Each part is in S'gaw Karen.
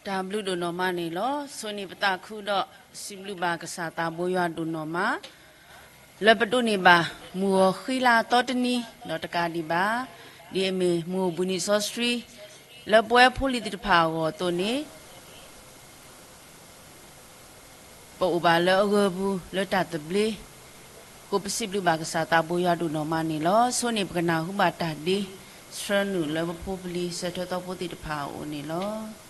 တၢ်ဘျုးဒိၣ်နီၢ်မးန့ၣ်လီၤ. ဆိၣ်ဂ့ၤန့ၢ်ပသးခုဒီး စံးဘျုးဘၣ်ကစၢ်သးဘိယွၤဒိၣ်နီၢ်မး လၢပဒိးန့ၢ်ဘၣ် မုၢ်ဂီၤဃံလၤသီတနံၤ ဒီးတကးဒံးဘၣ် ဒ်အမ့ၢ်မုၢ်အိၣ်ဘှံးနံၤစီဆှံ လၢပဝဲဖိလံၤသ့ၣ်တဖၣ်အဂီၢ်အသိးန့ၣ် ပအိၣ်ဘၣ်လၢအဂၢၤပူၤ လၢတၢ်သဘျ့အဃိ ပစံးဘျုးဘၣ်ကစၢ်သးဘိယွၤဒိၣ်နီၢ်မးန့ၣ်လီၤ. ဆိၣ်ဂ့ၤန့ၢ်ပကနၢ်ဟူဘၣ်တၢ်ဒ့ဆှၢနုာ်လၢပဖိပလံၤ ဆၢထၢၣ်သီဖိသ့ၣ်တဖၣ်အအိၣ်န့ၣ်လီၤ.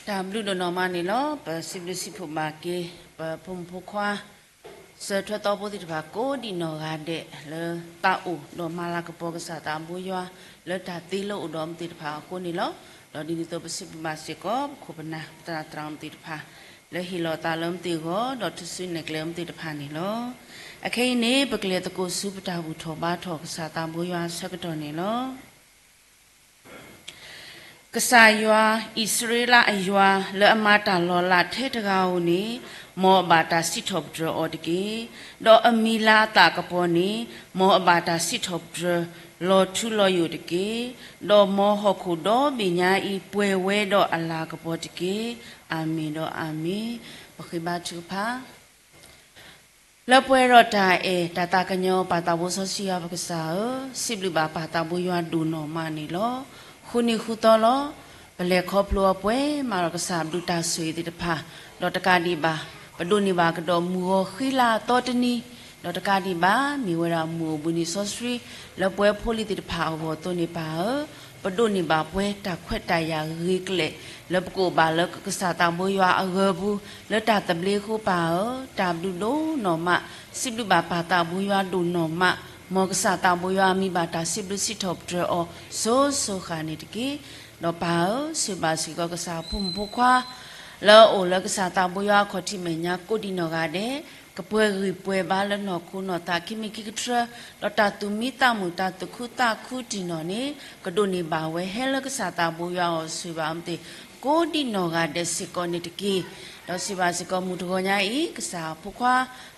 တၢ်ဘျုးဒိၣ်နီၢ်မးန့ၣ်လီၤ. ပစံးဘျုးစံးဖှိၣ်ဘၣ်က့ၤ ပဖိမုၣ်ဖိခွါ စၢၤထွဲသီဖိသ့ၣ်တဖၣ် ကိးဒံးနီၢ်ဂၤဒဲး လၢသးအိၣ်ဒီးမၤလၤကပီၤကစၢ်သးဘိယွၤ လၢတၢ်သ့လၢအိၣ်ဒီးမ့ၢ်သ့ၣ်တဖၣ်အဃိန့ၣ်လီၤ. ဒီးဒ်န့ၣ်အသိး ပစံးဘျုးဘၣ်စ့ၢ်ကီး ပခိၣ်ပနၢ် ပသရၣ်သရၣ်မုၣ်သ့ၣ်တဖၣ် လၢဟ့ၣ်လီၤသးလၢမ့ၢ်သ့ၣ်အဂီၢ် ဒီးထုးစုနဲၣ်ကျဲမ့ၢ်သ့ၣ်တဖၣ်န့ၣ်လီၤ. အခဲအံၤန့ၣ် ပကလဲၤသကိးဆူပတၢ်ဘူၣ်ထီၣ်ဘါထီၣ်ကစၢ်သးဘိယွၤအဆၢကတီၢ်န့ၣ်လီၤ. ကစၢ်ယွၤ, အံၣ်စရ့လးအယွၤ လၢအမၤတၢ်လီၤလးထဲတဂၤဧိၤန့ၣ်, မ်အဘၣ်တၢ်စံးထီၣ်ပတြၢၤအီၤတက့ၢ်. ဒီးအမံၤလၤအသးကပီၤန့ၣ်, မ်အဘၣ်တၢ်စံးထီၣ်ပတြၢၤ လီၤထူလီၤယိာ်တက့ၢ်. ဒီးမ်ဟီၣ်ခိၣ်ဒီဘ့ၣ်ညါအံၤ ပှဲၤဝဲဒီးအလၤကပီၤတက့ၢ်. အၤမ့ၣ်ဒီးအၤမ့ၣ်. ပဃ့ဘါထုကဖၣ်. လၢပှဲၤဒီးတၢ်အဲၣ်တၢ်သးကညီၤ ပၢ်သးဘိစီဆှံယွၤပကစၢ်ဧၢ, စံးဘျုးဘၣ်ပၢ်သးဘိယွၤဒိၣ်နီၢ်မးန့ၣ်လီၤ. ဃုနံၤဃုသီလီၤ. ပလဲၤခီဖျိအပှဲၤမးဒီးကစၢ်ဘျုးတၢ်ဆိၣ်ဂ့ၤသ့ၣ်တဖၣ်, ဒီးတကးဒံးဘၣ်, ပဒိးန့ၢ်ဘၣ်ကဒီးမုၢ်ဂီၤဃံလၤအသီတနံၤ, ဒီးတကးဒံးဘၣ် မ့ၢ်ဝဲဒၣ်မုၢ်အိၣ်ဘှံးနံၤစီဆှံ လၢပဝဲဖိလံၤသ့ၣ်တဖၣ်အဂီၢ်အသိးန့ၣ်ပၢ်ဧၢ, ပဒိးန့ၢ်ဘၣ်ပှဲၤတၢ်ခွဲးတၢ်ယာ်ဂ့ၤကျဲၤ လၢပကအိၣ်ဘၣ်လၢကစၢ်သးဘိယွၤအဂၢၤပူၤ လၢတၢ်သဘျ့အဃိပၢ်ဧၢ, တၢ်ဘျုးဒိၣ်နီၢ်မး, စံးဘျုးဘၣ်ပၢ်သးဘိယွၤဒိၣ်နီၢ်မး, မ်ကစၢ်သးဘိယွၤအမံၤဘၣ်တၢ်စံးဘျုးစံးထီၣ်ပတြၢၤအီၤ စိၤစိၤဃၣ်န့ၣ်တက့ၢ်. ဒီးပၢ်ဧၢ, ဆိၣ်ဂ့ၤဘၣ်စ့ၢ်ကီးကစၢ်အဖိမုၣ်ဖိခွါ လၢအအိၣ်လၢကစၢ်သးဘိယွၤအခီၣ်ထံးမဲာ်ညါကိးဒံးနီၢ်ဂၤဒဲး, ကပှဲၤဂံၢ်ပှဲၤဘါလၢနီၢ်ခိနီၢ်သးခံမံၤခံကတြၢၤ, ဒီးတၢ်သူၣ်မံသးမုာ်တၢ်သူၣ်ခုသးခုတံၢ်နီၢ်န့ၣ်, ကဒိးန့ၢ်ဘၣ်ဝဲဟဲလၢကစၢ်သးဘိယွၤအအိၣ်ဆိၣ်ဂ့ၤဘၣ်အီၤမ့ၢ်သ့ၣ် ကိးဒံးနီၢ်ဂၤဒဲးစ့ၢ်ကီးန့ၣ်တက့ၢ်. ဒီးစံးဘၣ်စ့ၢ်ကီးမုၢ်တဂီၤညါအံၤ ကစၢ်အဖိခွါ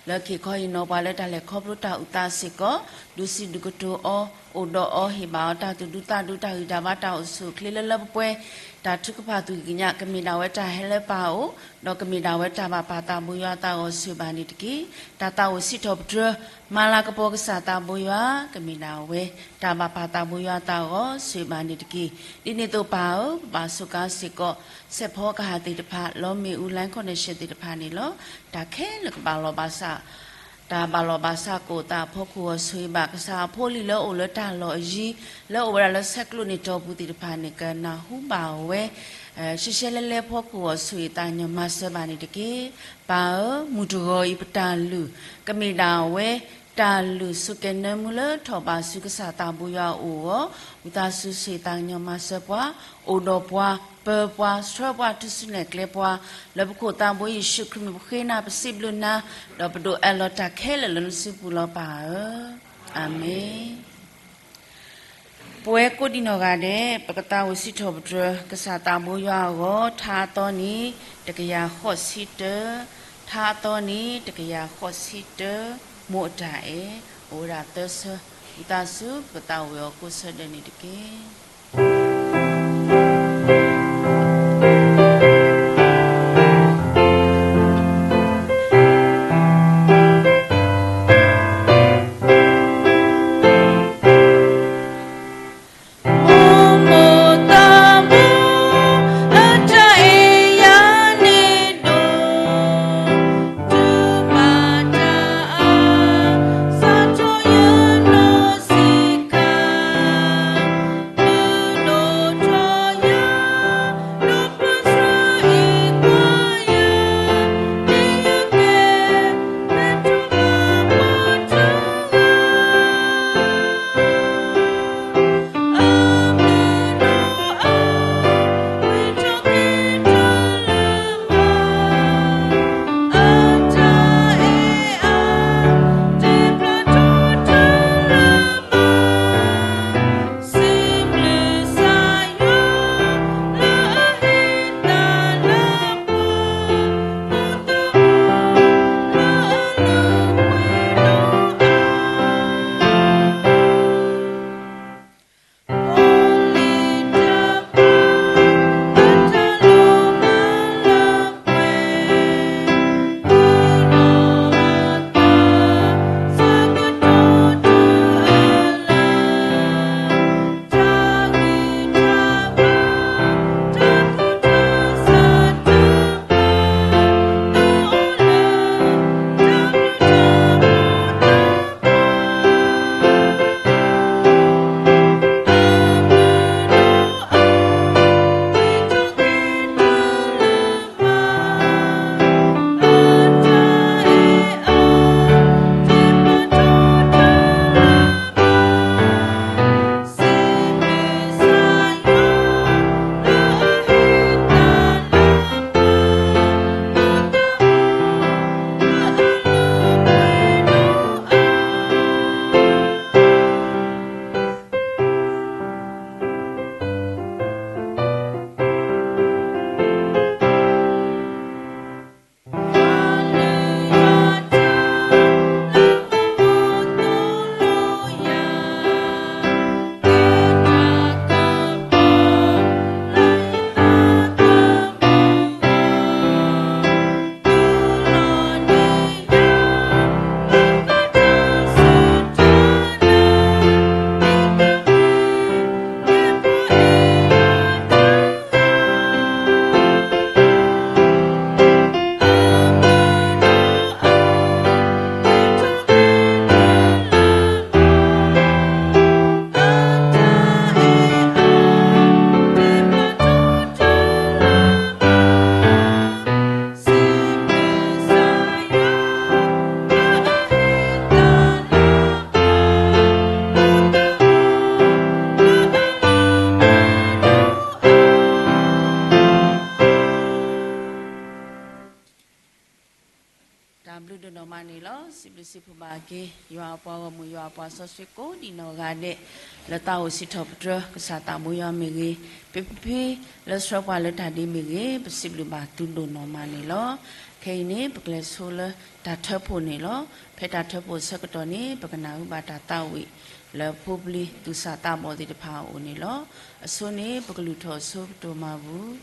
လၢကဟ့ၣ်ခီဟ့ၣ်နီၤပှၤလၢတၢ်လဲၤခီဖျိတၢ်အုၣ်သးစ့ၢ်ကီး, ဒုးစံးဒုးကတိၤအီၤ, အိၣ်ဒီးအီၤ, ဟ့ၣ်ဘၣ်အီၤတၢ်သူၣ်ဒူသးဒူ တၢ်ဂံၢ်တၢ်ဘါတၢ်အိၣ်ဆူၣ်အိၣ်ချ့လၢလၢပှဲၤပှဲၤ, တၢ်ထုကဖၣ်သူၣ်ကံၢ်ကညး ကမ့ၢ်ဒၣ်ဝဲတၢ်ဟဲလၢပၢ်အအိၣ်, ဒီးကမ့ၢ်ဒၣ်ဝဲတၢ်ဘၣ်ပၢ်သးဘိယွၤအသးအဂီၢ်ဆိၣ်ဂ့ၤဘၣ်န့ၣ်တက့ၢ်. တၢ်သးအိၣ်စံးထီၣ်ပတြၢၤ မၤလၤကပီၤကစၢ်သးဘိယွၤ ကမ့ၢ်ဒၣ်ဝဲ တၢ်ဘၣ်ပၢ်သးဘိယွၤအသးအဂီၢ်ဆိၣ်ဂ့ၤဘၣ်န့ၣ်တက့ၢ်. ဒ်န့ၣ်အသိးပၢ်ဧၢ, ပဘၣ်စူးကါစ့ၢ်ကီး စဲးဖီကဟၣ်သ့ၣ်တဖၣ် လီမ့ၣ်အူ line connection သ့ၣ်တဖၣ်န့ၣ်လီၤ. တၢ်ခဲလၢာ်ကဘၣ်လီၤဘၣ်စး တၢ်ဘၣ်လီၤဘၣ်စးကအိၣ်သးအဖီခိၣ်အဂီၢ်ဆိၣ်ဂ့ၤဘၣ်ကစၢ်အဖိလံၤလၢအအိၣ်လၢတၢ်လီၢ်အယံၤ, လၢအအိၣ်ဝဲဒၣ်လၢဆဲးကျိးန့ၣ်တီၢ်ပူၤသ့ၣ်တဖၣ်န့ၣ် ကနၢ်ဟူဘၣ်ဝဲ ရှဲရှဲလဲလဲဖီခိၣ်အဂီၢ်ဆိၣ်ဂ့ၤသးကညီၤမၤစၢၤဘၣ်န့ၣ်တက့ၢ်. ပၢ်ဧၢ, မုၢ်တဂီၤအံၤပတၢ်လုၢ် ကမ့ၢ်ဒၣ်ဝဲ တၢ်လုၢ်စူၢ်က့ၤနၢမူလၢထီၣ်ဘးဆူကစၢ်သးဘိယွၤအအိၣ်အဂီၢ်, ဝံသးစူၤဆိၣ်ဂ့ၤသးကညီၤမၤစၢၤပှၤ, အိၣ်ဒီးပှၤ, ပၢပှၤ, ဆှၢပှၤ, ထုးစုနဲၣ်ကျဲပှၤ, လၢပခိၣ်သးဘိယ့ၣ်ၡူးခရံာ်မံၤပဃ့နၤပစံးဘျုးနၤ, ဒီးပဒိးအးလီၤတၢ်ခဲလၢာ်လၢနစုပူၤလီၤပၢ်ဧၢ. အၤမ့ၣ်. ပဝဲကိးဒံးနီၢ်ဂၤဒဲး ပကသးအိၣ်စံးထီၣ်ပတြၢၤ ကစၢ်သးဘိယွၤအဂီၢ် ထါအသီန့ၣ် တကယၤဃိးဆံတၢ, ထါအသီန့ၣ် တကယၤဃိးဆံတၢ, မိၢ်အတၢ်အဲၣ် အိၣ်ဝဲဒၣ်သၢဆၢ, ဝံသးစူၤ ပကသးအိၣ်ဝဲအီၤကိးဆၢဒၢးန့ၣ်တက့ၢ်. ဒိၣ်နီၢ်မးန့ၣ်လီၤ. စံးဘျုးစံးဖှိၣ်ဘၣ်က့ၤ ယွၤအပှၤဂီၢ်မုၢ် ယွၤအပှၤစီဆှံကိးဒံးနီၢ်ဂၤဒဲး လၢသးအိၣ်စံးထီၣ်ပတြၢၤ ကစၢ်သးဘိယွၤမ့ၢ်ဂ့ၤ, ပဖံဖံလၢဆှၢပှၤလၢတၢ်ဒ့မ့ၢ်ဂ့ၤ, ပစံးဘျုးဘၣ်သုဒိၣ်နီၢ်မးန့ၣ်လီၤ. ခဲအံၤန့ၣ် ပကျဲၤဆိလၢတၢ်ထၢဖှိၣ်န့ၣ်လီၤ. ဖဲတၢ်ထၢဖှိၣ်ဆၢကတီၢ်န့ၣ် ပကနၢ်ဟူဘၣ်တၢ်သးဝံၣ် လၢဖိပျံၤသူၣ်စၢ်သးဘီၣ်သ့ၣ်တဖၣ်အအိၣ်န့ၣ်လီၤ. အဆိန့ၣ် ပကလုၢ်ထီၣ်ဆိပတိၢ်မၤဘူၣ်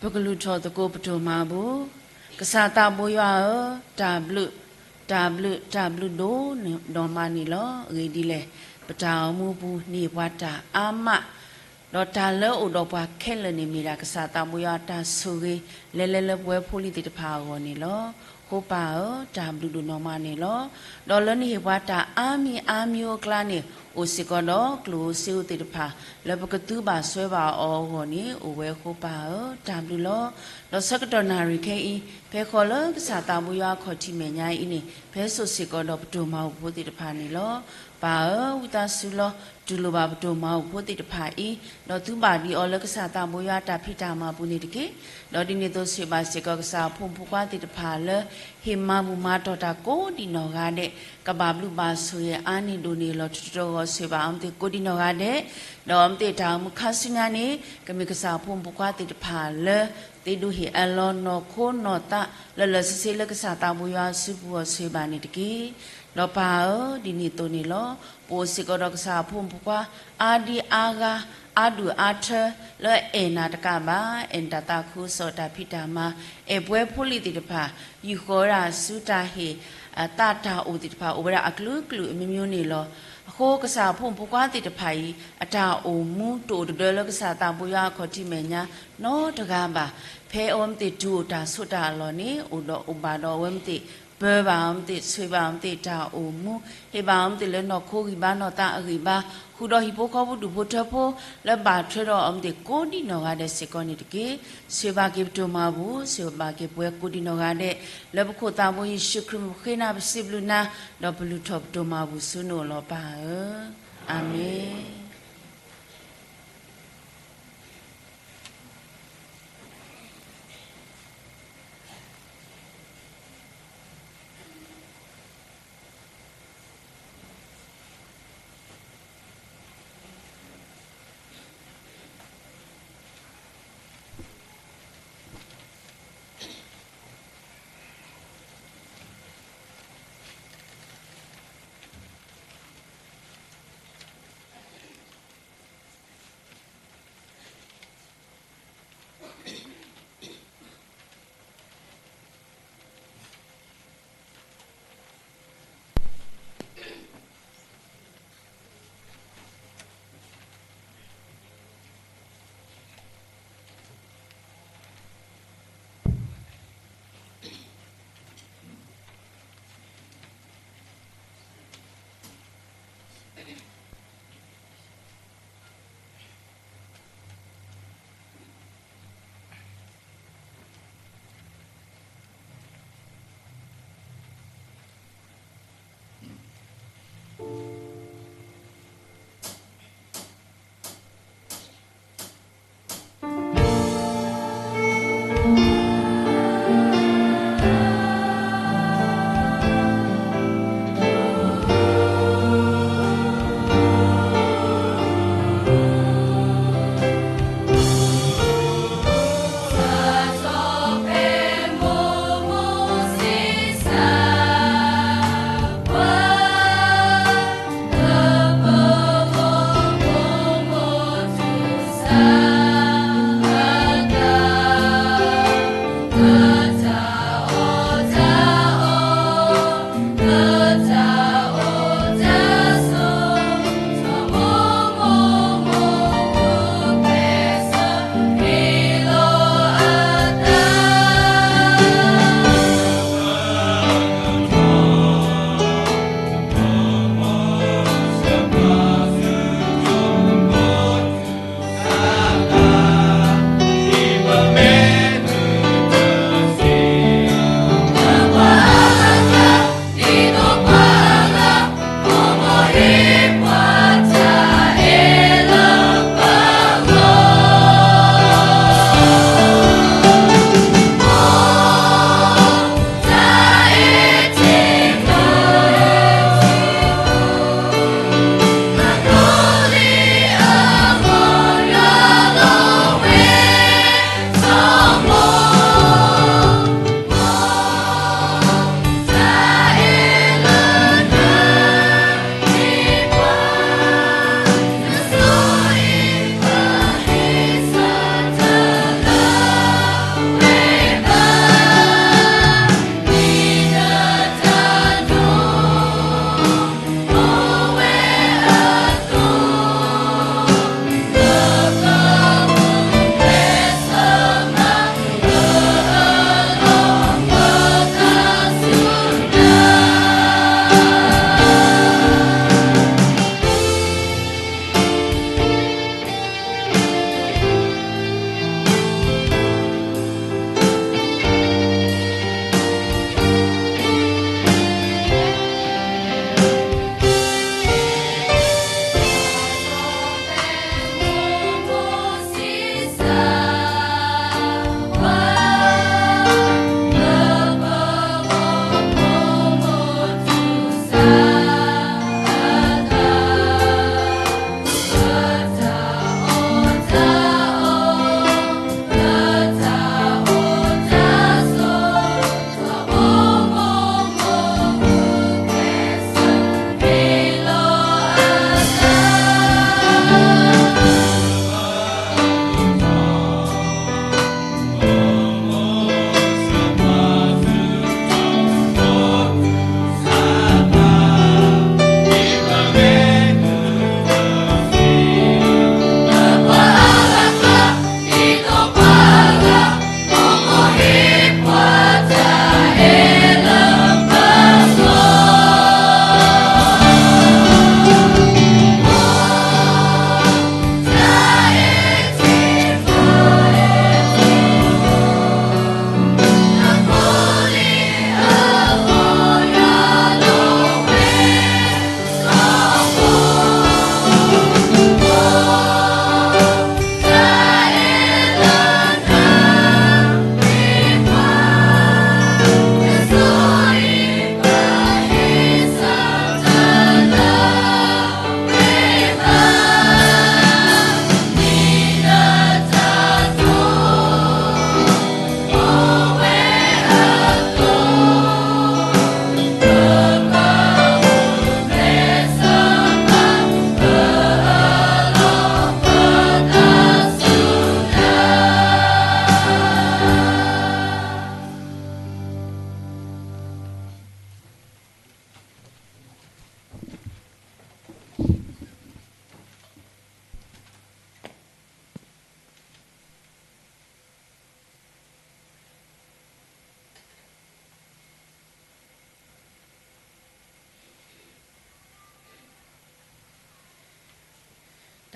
ပကလုၢ်ထီၣ်သကိးပတိၢ်မၤဘူၣ်. ကစၢ်သးဘိယွၤဧၢ, တၢ်ဘျုး, တၢ်ဘျုး, တၢ်ဘျုးဒိၣ်နီၢ်မးန့ၣ်လီၤ. အဂ့ၢ်ဒ်လဲၣ်, ပတၢ်အိၣ်မူပူၤ နဟ့ၣ်ပှၤတၢ်အါမး, ဒီးတၢ်လၢအိၣ်ဒီးပှၤခဲလၢာ်န့ၣ် မ့ၢ်ဒၣ်ကစၢ်သးဘိယွၤအတၢ်ဆိၣ်ဂ့ၤ လဲၤလဲၤလၢပဝဲဖိလံၤသ့ၣ်တဖၣ်အဂီၢ်န့ၣ်လီၤ. ဃိပၢ်ဧၢ, တၢ်ဘျုးဒိၣ်နီၢ်မးန့ၣ်လီၤ. ဒီးလၢနဟ့ၣ်ပှၤတၢ်အါမံၤအါမံၤအကျါန့ၣ် အိၣ်စ့ၢ်ကီးဒီးကျိၣ်ဧိၤစ့ဧိၤသ့ၣ်တဖၣ် လၢပကသူဘၣ်စွဲဘၣ်အီၤအဂီၢ်န့ၣ် အိၣ်ဝဲဃိပၢ်ဧၢ, တၢ်ဘျုးလီၤ. ဒီးဆၢကတီၢ်နၣ်ရံၣ်ခဲအံၤ ဖဲဃီလၢကစၢ်သးဘိယွၤအခီၣ်ထံးမဲာ်ညါအံၤန့ၣ် ဖဲစိာ်စ့ၢ်ကီးဒီးပတိၢ်မၤဘူၣ်ဖိသ့ၣ်တဖၣ်န့ၣ်လီၤ. ပၢ်ဧၢ, ဝံသးစူၤလီၤ. တူၢ်လိာ်ဘၣ်ပတိၢ်မၤဘူၣ်ဖိသ့ၣ်တဖၣ်အံၤ, ဒီးသုဘၣ်ဒံးအီၤလၢကစၢ်သးဘိယွၤအတၢ်ဖံးတၢ်မၤပူၤန့ၣ်တက့ၢ်. ဒီးဒ်န့ၣ်အသိး ဆိၣ်ဂ့ၤဘၣ်စ့ၢ်ကီးကစၢ်အဖိမုၣ်ဖိခွါသ့ၣ်တဖၣ်လၢ ဟ့ၣ်မၤဘူၣ်မၤတီၢ်တၢ်ကိးဒံးနီၢ်ဂၤဒဲး, ကဘၣ်ဘျုးဘၣ်ဆိၣ်ဂ့ၤအါန့ၢ်ဒိၣ်န့ၢ်လီၤထူးထူးတီၤတီၤ, ဆိၣ်ဂ့ၤဘၣ်အီၤမ့ၢ်သ့ၣ်ကိးဒံးနီၢ်ဂၤဒဲး, ဒီးအီၤမ့ၢ်သ့ၣ်တၢ်အိၣ်မူခါဆူညါန့ၣ် ကမ့ၢ်ကစၢ်အဖိမုၣ်ဖိခွါသ့ၣ်တဖၣ်လၢ သ့ၣ်ဒိၣ်ဟ့ၣ်အလီၤနီၢ်ခိနီၢ်သး လၢလၢာ်ဆ့ဆ့လၢကစၢ်သးဘိယွၤအစုပူၤအဂီၢ် ဆိၣ်ဂ့ၤဘၣ်န့ၣ်တက့ၢ်. ဒီးပၢ်ဧၢ, ဒ်န့ၣ်အသိးန့ၣ်လီၤ. ပအိၣ်စ့ၢ်ကီးဒီးကစၢ်အဖိမုၣ်ဖိခွါ အါဒံအါဂၤ အါဒူၣ်အါထၢ လၢအဲၣ်နၤတကးဘၣ်, အဲၣ်နတၢ်သးခုကစီၣ်တၢ်ဖံးတၢ်မၤ, အဲၣ်ပဝဲဖိလံၤသ့ၣ်တဖၣ်, ယူာ်ဃီၤဝဲဒၣ်ဆူတၢ်ဟ့ၣ် သးတၢ်အိၣ်သ့ၣ်တဖၣ် အိၣ်ဝဲဒၣ်အကလုာ်ကလုာ်အမျိုးမျိုးန့ၣ်လီၤ. အဃိကစၢ်အဖိမုၣ်ဖိခွါသ့ၣ်တဖၣ်အံၤ အတၢ်အိၣ်မူတအိၣ်တဒၢလၢကစၢ်သးဘိယွၤအခီၣ်ထံးမဲာ်ညါနီတဂၤဘၣ်. ဖဲအဝဲမ့ၢ်သ့ၣ်တုၤအိၣ်တၢ်ဆိးတၢ်အလီၢ်န့ၣ် အိၣ်ဒီးအိၣ်ဘၣ်ဒီးအဝဲမ့ၢ်သ့ၣ် ပၢၤဘၣ်အီၤမ့ၢ်သ့ၣ် ဆိၣ်ဂ့ၤဘၣ်အီၤမ့ၢ်သ့ၣ်တၢ်အိၣ်မူ, ဟ့ၣ်ဘၣ်အီၤမ့ၢ်သ့ၣ်လၢနီၢ်ခိဂံၢ်ဘါနီၢ်သးအဂံၢ်ဘါ, ဃုာ်ဒီးဟံၣ်ဖိဃီဖိဒူၣ်ဖိထၢဖိ လၢဘၣ်ထွဲဒီးအီၤမ့ၢ်သ့ၣ်ကိးဒံးနီၢ်ဂၤဒဲးစ့ၢ်ကီးန့ၣ်တက့ၢ်. ဆိၣ်ဂ့ၤဘၣ်က့ၤပတိၢ်မၤဘူၣ်, ဆိၣ်ဂ့ၤဘၣ်က့ၤပဝဲကိးဒံးနီၢ်ဂၤဒဲး, လၢပခိၣ်သးဘိယ့ၣ်ၡူးခရံာ်မ့ၢ်ဃ့နၤပစံးဘျုးနၤ, ဒီးပလုၢ်ထီၣ်ပတိၢ်မၤဘူၣ်ဆူနအိၣ်လီၤပၢ်ဧၢ. အၤမ့ၣ်.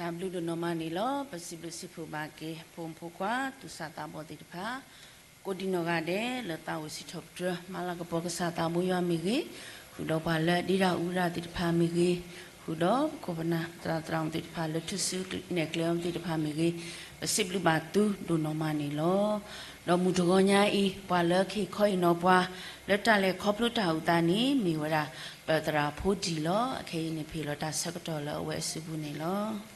တၢ်ဘျုးဒိၣ်နီၢ်မးန့ၣ်လီၤ. ပစံးဘျုးစံးဖှိၣ်ဘၣ်က့ၤ ဖိမုၣ်ဖိခွါ သူၣ်စၢ်သးဘီၣ်သ့ၣ်တဖၣ် ကိးဒံနီၢ်ဂၤဒဲး လၢသးအိၣ်စံးထီၣ်ပတြၢၤ မၤလၤကပီၤကစၢ်သးဘိယွၤမ့ၢ်ဂ့ၤ, ဃုာ်ဒီးပှၤလၢဒ့တၢ်အူတၢ်သ့ၣ်တဖၣ်မ့ၢ်ဂ့ၤ, ဃုာ်ဒီးပခိၣ်ပနၢ်သရၣ်သရၣ်မုၣ်သ့ၣ်တဖၣ်လၢထူၣ်စုနဲၣ်ကျဲအီၤသ့ၣ်တဖၣ်မ့ၢ်ဂ့ၤ, ပစံးဘျုးဘၣ်သုဒိၣ်နီၢ်မးန့ၣ်လီၤ. ဒီးမုၢ်တဂီၤညါအံၤ ပှၤလၢကဟ့ၣ်ခီဟ့ၣ်နီၤပှၤ လၢတၢ်လဲၤခီဖျိတၢ်အုၣ်သးန့ၣ် မ့ၢ်ဝဲဒၣ် ပသရၣ်ဖိဒံၣ်လီၤ. အခဲအံၤန့ၣ် ပဟ့ၣ်လီၤတၢ်ဆၢကတီၢ်လၢအဝဲအစုပူၤန့ၣ်လီၤ.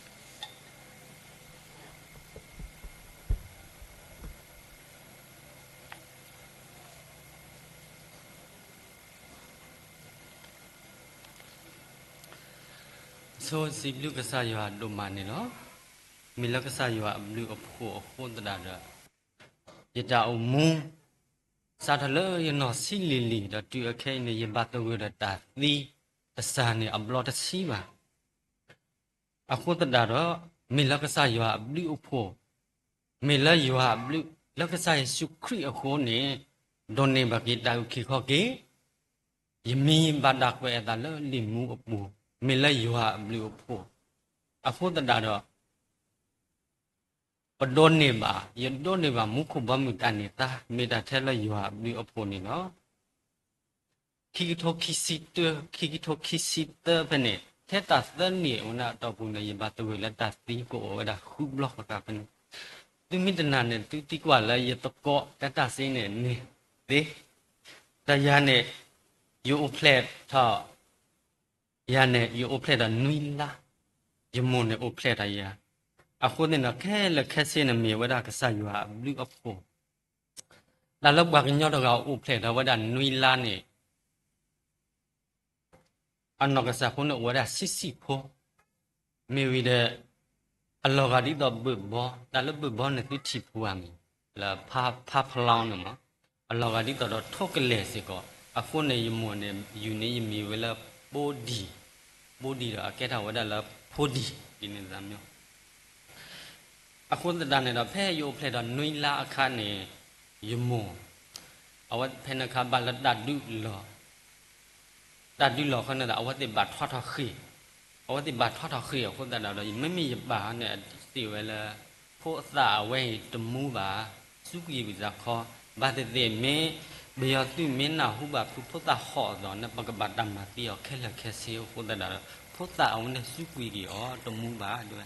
ဆိစံးဘျုးကစၢ်ယွၤဒိၣ်မးန့ၣ်လီၤ. မ့ၢ်လၢကစၢ်ယွၤအဘျုးအဖှိၣ်အဃိသတးဒီး ယတၢ်အိၣ်မူ စးထီၣ်လၢယနီၢ်ဆံးလံၤလံၤ ဒီးတုၤအခဲအံၤန့ၣ် ယဘၣ်သဂၢၢ်ဒီးတၢ်သံတစၢ်န့ၣ် အဘျီတဆံဘၣ်. အဃိသတးဒီး မ့ၢ်လၢကစၢ်ယွၤအဘျုးအဖှိၣ်, မ့ၢ်လၢယွၤအဘျုး လၢကစၢ်ယ့ၣ်ၡူးခရံာ်အဃိန့ၣ် ဒိးန့ၢ်ဘၣ်က့ၤတၢ်အုၣ်က့ၤခီၣ်က့ၤ, ယမံၤဘၣ်တၢ်ကွဲးအသးလၢလံာ်မူအပူၤ, မ့ၢ်လၢယွၤအဘျုးအဖှိၣ်. အဃိသတးဒီး ပဒိးန့ၢ်ဘၣ်, ယဒိးန့ၢ်ဘၣ်မူခိၣ်ဘီမုၢ်တၢ်န့ၢ်သါ မ့ၢ်တၢ်ထဲလၢယွၤအဘျုးအဖှိၣ်န့ၣ်လီၤ. ခံကထိခံဆံတၢ, ခံကထိခံဆံသၢဖဲန့ၣ် ထဲတၢ်သၢနံၣ်အဝဲန့ၣ်အတီၢ်ပူၤန့ၣ် ယဘၣ်သဂၢၢ်လၢတၢ်သံကအိၣ်ဝဲဒၣ်ဃုဘျီဃၣ်ဃၣ်ဖဲန့ၣ်. သုမ့ၢ်တနာ်န့ၣ် သုသံကွၢ်လၢယသကိးတၢ်တၢ်စ့န့ၣ်န့ၣ်သ့, တၢ်ယၤန့ၣ် ယအိၣ်ဖျဲၣ်ထီၣ် ယၤန့ၣ် ယအိၣ်ဖျဲၣ်ထီၣ်နွံလါ, ယမိၢ်န့ၣ်အိၣ်ဖျဲၣ်ထီၣ်ယၤ. အဃိသတးဒီး ခဲလၢာ်ခဲဆ့န့ၣ် မ့ၢ်ဝဲဒၣ်ကစၢ်ယွၤအဘျုးအဖှိၣ်. တၢ်လၢပှၤကညီတဂၤအိၣ်ဖျဲၣ်ထီၣ်ဝဲဒၣ်နွံလါန့ၣ် အနီၢ်ကစၢ်ဖိန့ၣ်အိၣ်ဝဲဒၣ်ဆံဆံဖိ, မ့ၢ်ဝံၤဒီး အလီၤဂာ်ဒ်သိးဘုၣ်ဘီ, တၢ်လၢဘုၣ်ဘီန့ၣ်သုထံၣ်ပူၤဧါမ့ၢ်, လၢဖးဖျီန့ၣ်မ့ၢ်, အလီၤဂာ်ဒ်သိးဒီးထိၣ်ကလဲာ်စ့ၢ်ကီး. အဃိန့ၣ် ယမိၢ်န့ၣ် ယုၢ်န့ၢ်ယမံၤဝဲလၢ ဘိဒံၣ်, ဘိဒံၣ်ဒီးအကဲထီၣ်ဝဲဒၣ်လၢ ဖိဒံၣ် ဒ်န့ၣ်သးမ့ၢ် အဃိသတးန့ၣ်ဒီး ဖဲယအိၣ်ဖျဲၣ်ဒီးနွံလါအခါန့ၣ် ယမိၢ် အဝဲဖဲန့ၣ်အခါဘၣ်လၢတၢ်ဒုးလီၤ, တၢ်ဒုးလီၤအဃိန့ၣ်ဒီး အဝဲသ့ၣ်ဘၣ်ထွါထီၣ်ဃ့ၢ်, အဝဲသ့ၣ်ဘၣ်ထွါထီၣ်ဃ့ၢ်အဃိသတးဒီး မ့မ့ၢ်ယပၢ်န့ၣ် စံးဝဲလၢ ဖိသၣ်အဝဲအံၤတမူဘၣ်, စူးကွံာ်ကွံာ်သးခီ, ဘၣ်သ့ၣ်သ့ၣ်မ့ၢ် ပယီၤသုးမ့ၢ်နၢ်ဟူဘၣ်ဖုးဖိသၣ်ဟီၣ်အသိးန့ၣ် ပကဘၣ်တၢ်မၤသံအီၤခဲလၢာ်ခဲဆ့အဃိသတးဒီး ဖိသၣ်အဝဲန့ၣ်စူးကွံာ်က့ၤအီၤတမူဘၣ်ဒ်ဝဲ.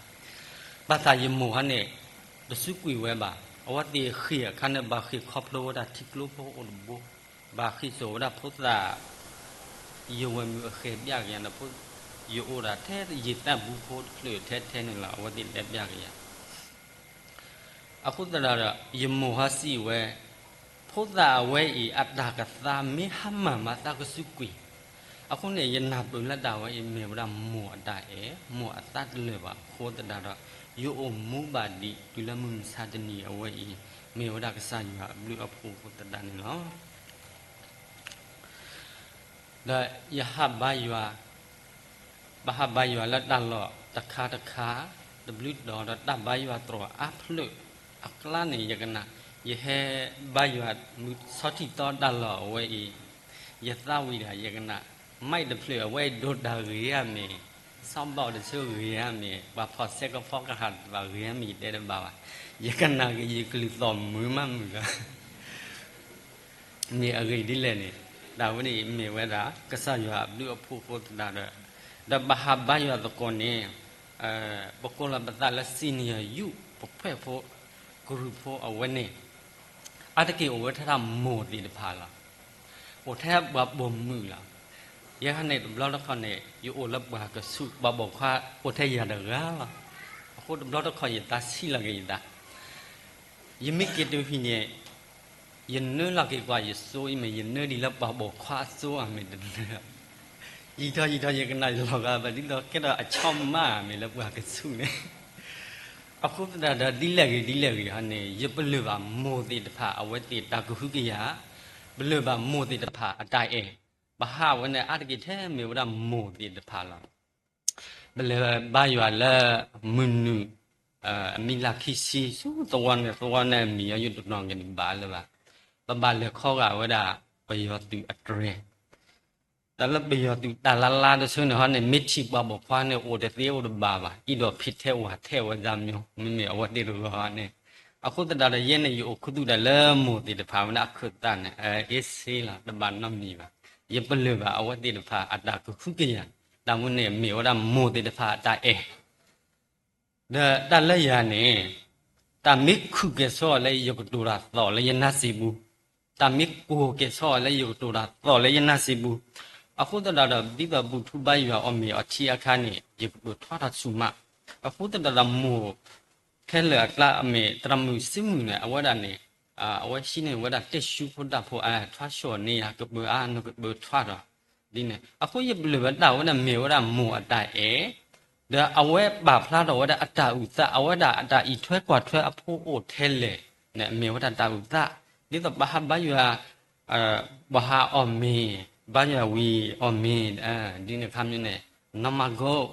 ဘၣ်ဆၣ်ယမိၢ်ဟီန့ၣ် တစူးကွံာ်ဝဲဘၣ်. အဝဲသ့ၣ်ဃ့ၢ်အခါန့ၣ် ဘၣ်ဃ့ၢ်ခီဖျိဝဲဒၣ်ထံကျိဖိအိၣ်တဘိ, ဘၣ်ဃ့ၢ်စိာ်ဝဲဒၣ်ဖိသၣ် ယဝဲၢ်မုၣ်အဃဲၤပျၢ်က့ၤယၤန့ၣ် ယအိၣ်ဒၣ်ထဲယသၣ်ဘုဖိတဖျၢၣ်ထဲထဲန့ၣ်လီၤ အဝဲသ့ၣ်တဲပျၢ်က့ၤယၤ. အဃိသတးဒီး ယမိၢ်ဟီစံးဝဲ, ဖိသၣ်အဝဲအံၤအတၢ်ကသါမ့ၢ်ဟါမၢ်မၤသးကစူးကွံာ်, အဃိန့ၣ် ယနၢ်ပၢၢ်လၢတၢ်ဝဲအံၤမ့ၢ်ဝဲဒၣ်မိၢ်အတၢ်အဲၣ်, မိၢ်အသးတလၢာ်ဘၣ်အဃိသတးဒီး ယအိၣ်မူဘၣ်ဒံးတုၤလၢမုၢ်မဆါတနံၤအဝဲအံၤ မ့ၢ်ဝဲဒၣ်ကစၢ်ယွၤအဘျုးအဖှိၣ်အဃိသတးန့ၣ်လီၤ. ဒီးယဟးဘါယွၤ, ဘၣ်ဟးဘါယွၤလၢတၢ်လီၢ်တခါတခါ, တဘျုးတီၤဒီးတၢ်ဘါယွၤတြီၤအါဖျၢၣ်အကျါန့ၣ် ယကနၣ်, ယဟဲဘါယွၤမုၢ်ဆီထံၣ်သီတၢ်လီၢ်အဝဲအံၤ, ယသးဝံၣ်ဒၣ်ယကနၣ်, မံၣ်တဖျၢၣ်အဝဲအံၤဒိးတၢ်ဂ့ၤဧါမ့ၢ်, ဆီဘီၣ်တဆိဂ့ၤဧါမ့ၢ်, ပှၤဖီၣ်ဆဲကဖီကဟၣ်တဘၣ်ဂ့ၤဧါမ့ၢ် ယတဲတဘၣ်ဘၣ်, ယကနၣ်က့ၤယကလုၢ်သီၣ်မုာ်မးမုာ်လီၤ. မ့ၢ်အဂ့ၢ်ဒ်လဲၣ်န့ၣ်, တၢ်ဝဲန့ၣ်မ့ၢ်ဝဲဒၣ် ကစၢ်ယွၤအဘျုးအဖှိၣ်အဃိသတးဒီး, ဒီးဘၣ်ဟးဘါယွၤသကိးန့ၣ်, ပကိးလီၤပသးလၢ senior youth ပခွဲးဖိ, ကရူၢ်ဖိအဝဲန့ၣ်, အါတက့ၢ်အိၣ်ဝဲထဲဒၣ်မိၢ်သ့ၣ်တဖၣ်လီၤ. အိၣ်ထဲပှၤပိာ်မုၣ်လီၤ. ယဲခါန့ၣ်တဘျီတခီၣ်န့ၣ် ယအိၣ်လၢပှၤကဆူး ပှၤပိာ်ခွါအိၣ်ထဲယၤတဂၤလီၤ. အဃိတဘျီတခီၣ်ယသးဆံးလီၤက့ၤယသး ယမ့ၢ်က့ၤတုၤဟံၣ်န့ၣ်, ယနၢလီၤက့ၤကွၢ်ယစိအံၤမ့ၢ် ယနၢဒ်လၢပှၤပိာ်ခွါအစိဧါမ့ၢ်တနၢ, ယံာ်ထီၣ်ယံာ်ထီၣ်ယကနၣ်ယလီၤဂာ်ဘၣ်ဒ်သိးကဲထီၣ်အဆီမးဧါ မ့ၢ်လၢပှၤကဆူးန့ၣ်. အဃိသတးဒီးဒ်လဲၣ်ဂ့ၤဒ်လဲၣ်ဂ့ၤဟီန့ၣ် ယပလၢၢ်ဘၣ်မိၢ်သ့ၣ်တဖၣ်အဝဲသ့ၣ်တၢ်ကဟုကယာ်, ပလၢၢ်ဘၣ်မိၢ်သ့ၣ်တဖၣ်အတၢ်အဲၣ်, ပဟးဝဲန့ၣ်အါတက့ၢ်ထဲမ့ၢ်ဝဲဒၣ်မိၢ်သ့ၣ်တဖၣ်လီၤ. ပလဲၤဘါယွၤလၢမုၢ်နုာ်, အမံၤလၢ်ခံဆံဆူသဝီန့ၣ် သဝီန့ၣ်အမံၤအယိတနီၤက့ၤတဘၣ်လၢၤဘၣ်. ပဘၣ်လဲၤခီဂာ်ဝဲဒၣ်ပယီၤသုးအတြဲၤ, တၢ်လၢပယီၤသုးတၢ်လါလါတဆၢန့ၣ်ဟီန့ၣ် မ့ၢ်ထံၣ်ပှၤပိာ်ခွါန့ၣ် အိၣ်တသ့အိၣ်တဘၣ်ဘၣ်, အံၤဒီးဖံးထဲဝၤထဲဝဲဒၣ်မ့ၢ် မ့မ့ၢ်အဝဲသ့ၣ်တဂၤန့ၣ်. အဃိသတးဒီး ယဲန့ၣ် ယအိၣ်ခူသူၣ်တၢ်လၢမိၢ်သ့ၣ်တဖၣ်ဝဲဒၣ်အခၢၣ်သးန့ၣ် အ့ၣ်စ့လီၤ, တဘၣ်နီတမံၤဘၣ်. ယပလၢၢ်ဘၣ်အဝဲသ့ၣ်တဖၣ်အတၢ်ကဟုကယာ်, တၢ်မူန့ၣ်မ့ၢ်ဝဲဒၣ်မိၢ်သ့ၣ်တဖၣ်အတၢ်အဲၣ် ဒီးတၢ်လၢယၤန့ၣ်, တၢ်မ့ၢ်ခုၣ်ကဲၤဆီလၢယကတိၤတၢ်သီၣ်လၢယနါစံာ်ပူၤ, တၢ်မ့ၢ်ကိၢ်ကဲၤဆီလၢယကတိၤတၢ်သီၣ်လၢယနါစံာ်ပူၤ. အဃိသတးဒီး ဒ်သိးဘူၣ်ထူဘါယွၤအီၣ်မ့ၤအီထံအခါန့ၣ် ယကပၢၤထီထီၣ်ဆူၣ်မး. အဃိသတးဒီးမိၢ် ခဲလၢာ်အကျါအမ့ၢ်သရၣ်မုၣ်စုမုၢ်န့ၣ် အဝဲဒၣ်န့ၣ်, အဝဲဟံးန့ၢ်ဝဲဒၣ်တဲၣ်ဆူဖိဒၣ်ဖိ အထွါဆှိၣ်န့ၢ်ယၤ ကပၢၤအါ နကပၢၤထွါဒီး, ဒ်န့ၣ် အဃိယပလၢၢ်ဘၣ်တၢ်ဝဲဒၣ်မ့ၢ်ဝဲဒၣ်မိၢ်အတၢ်အဲၣ်, ဒီးအဝဲပာ်ဖျါထီၣ်ဝဲဒၣ်အတၢ်အုၣ်သး အဝဲဒၣ်အတၢ်အံးထွဲကွၢ်ထွဲအဖိအိၣ်ထဲလဲၣ်န့ၣ် မ့ၢ်ဝဲဒၣ်တၢ်အုၣ်သး, ဒ်သိးပှၤဟးဘါယွၤ ပှၤဟးအီၣ်မ့ၤ, ဘါယွၤဝံၤအီၣ်မ့ၤ, ဒ်န့ၣ်အခါမ့ၢ်န့ၣ်, နီၢ်မၤကိး,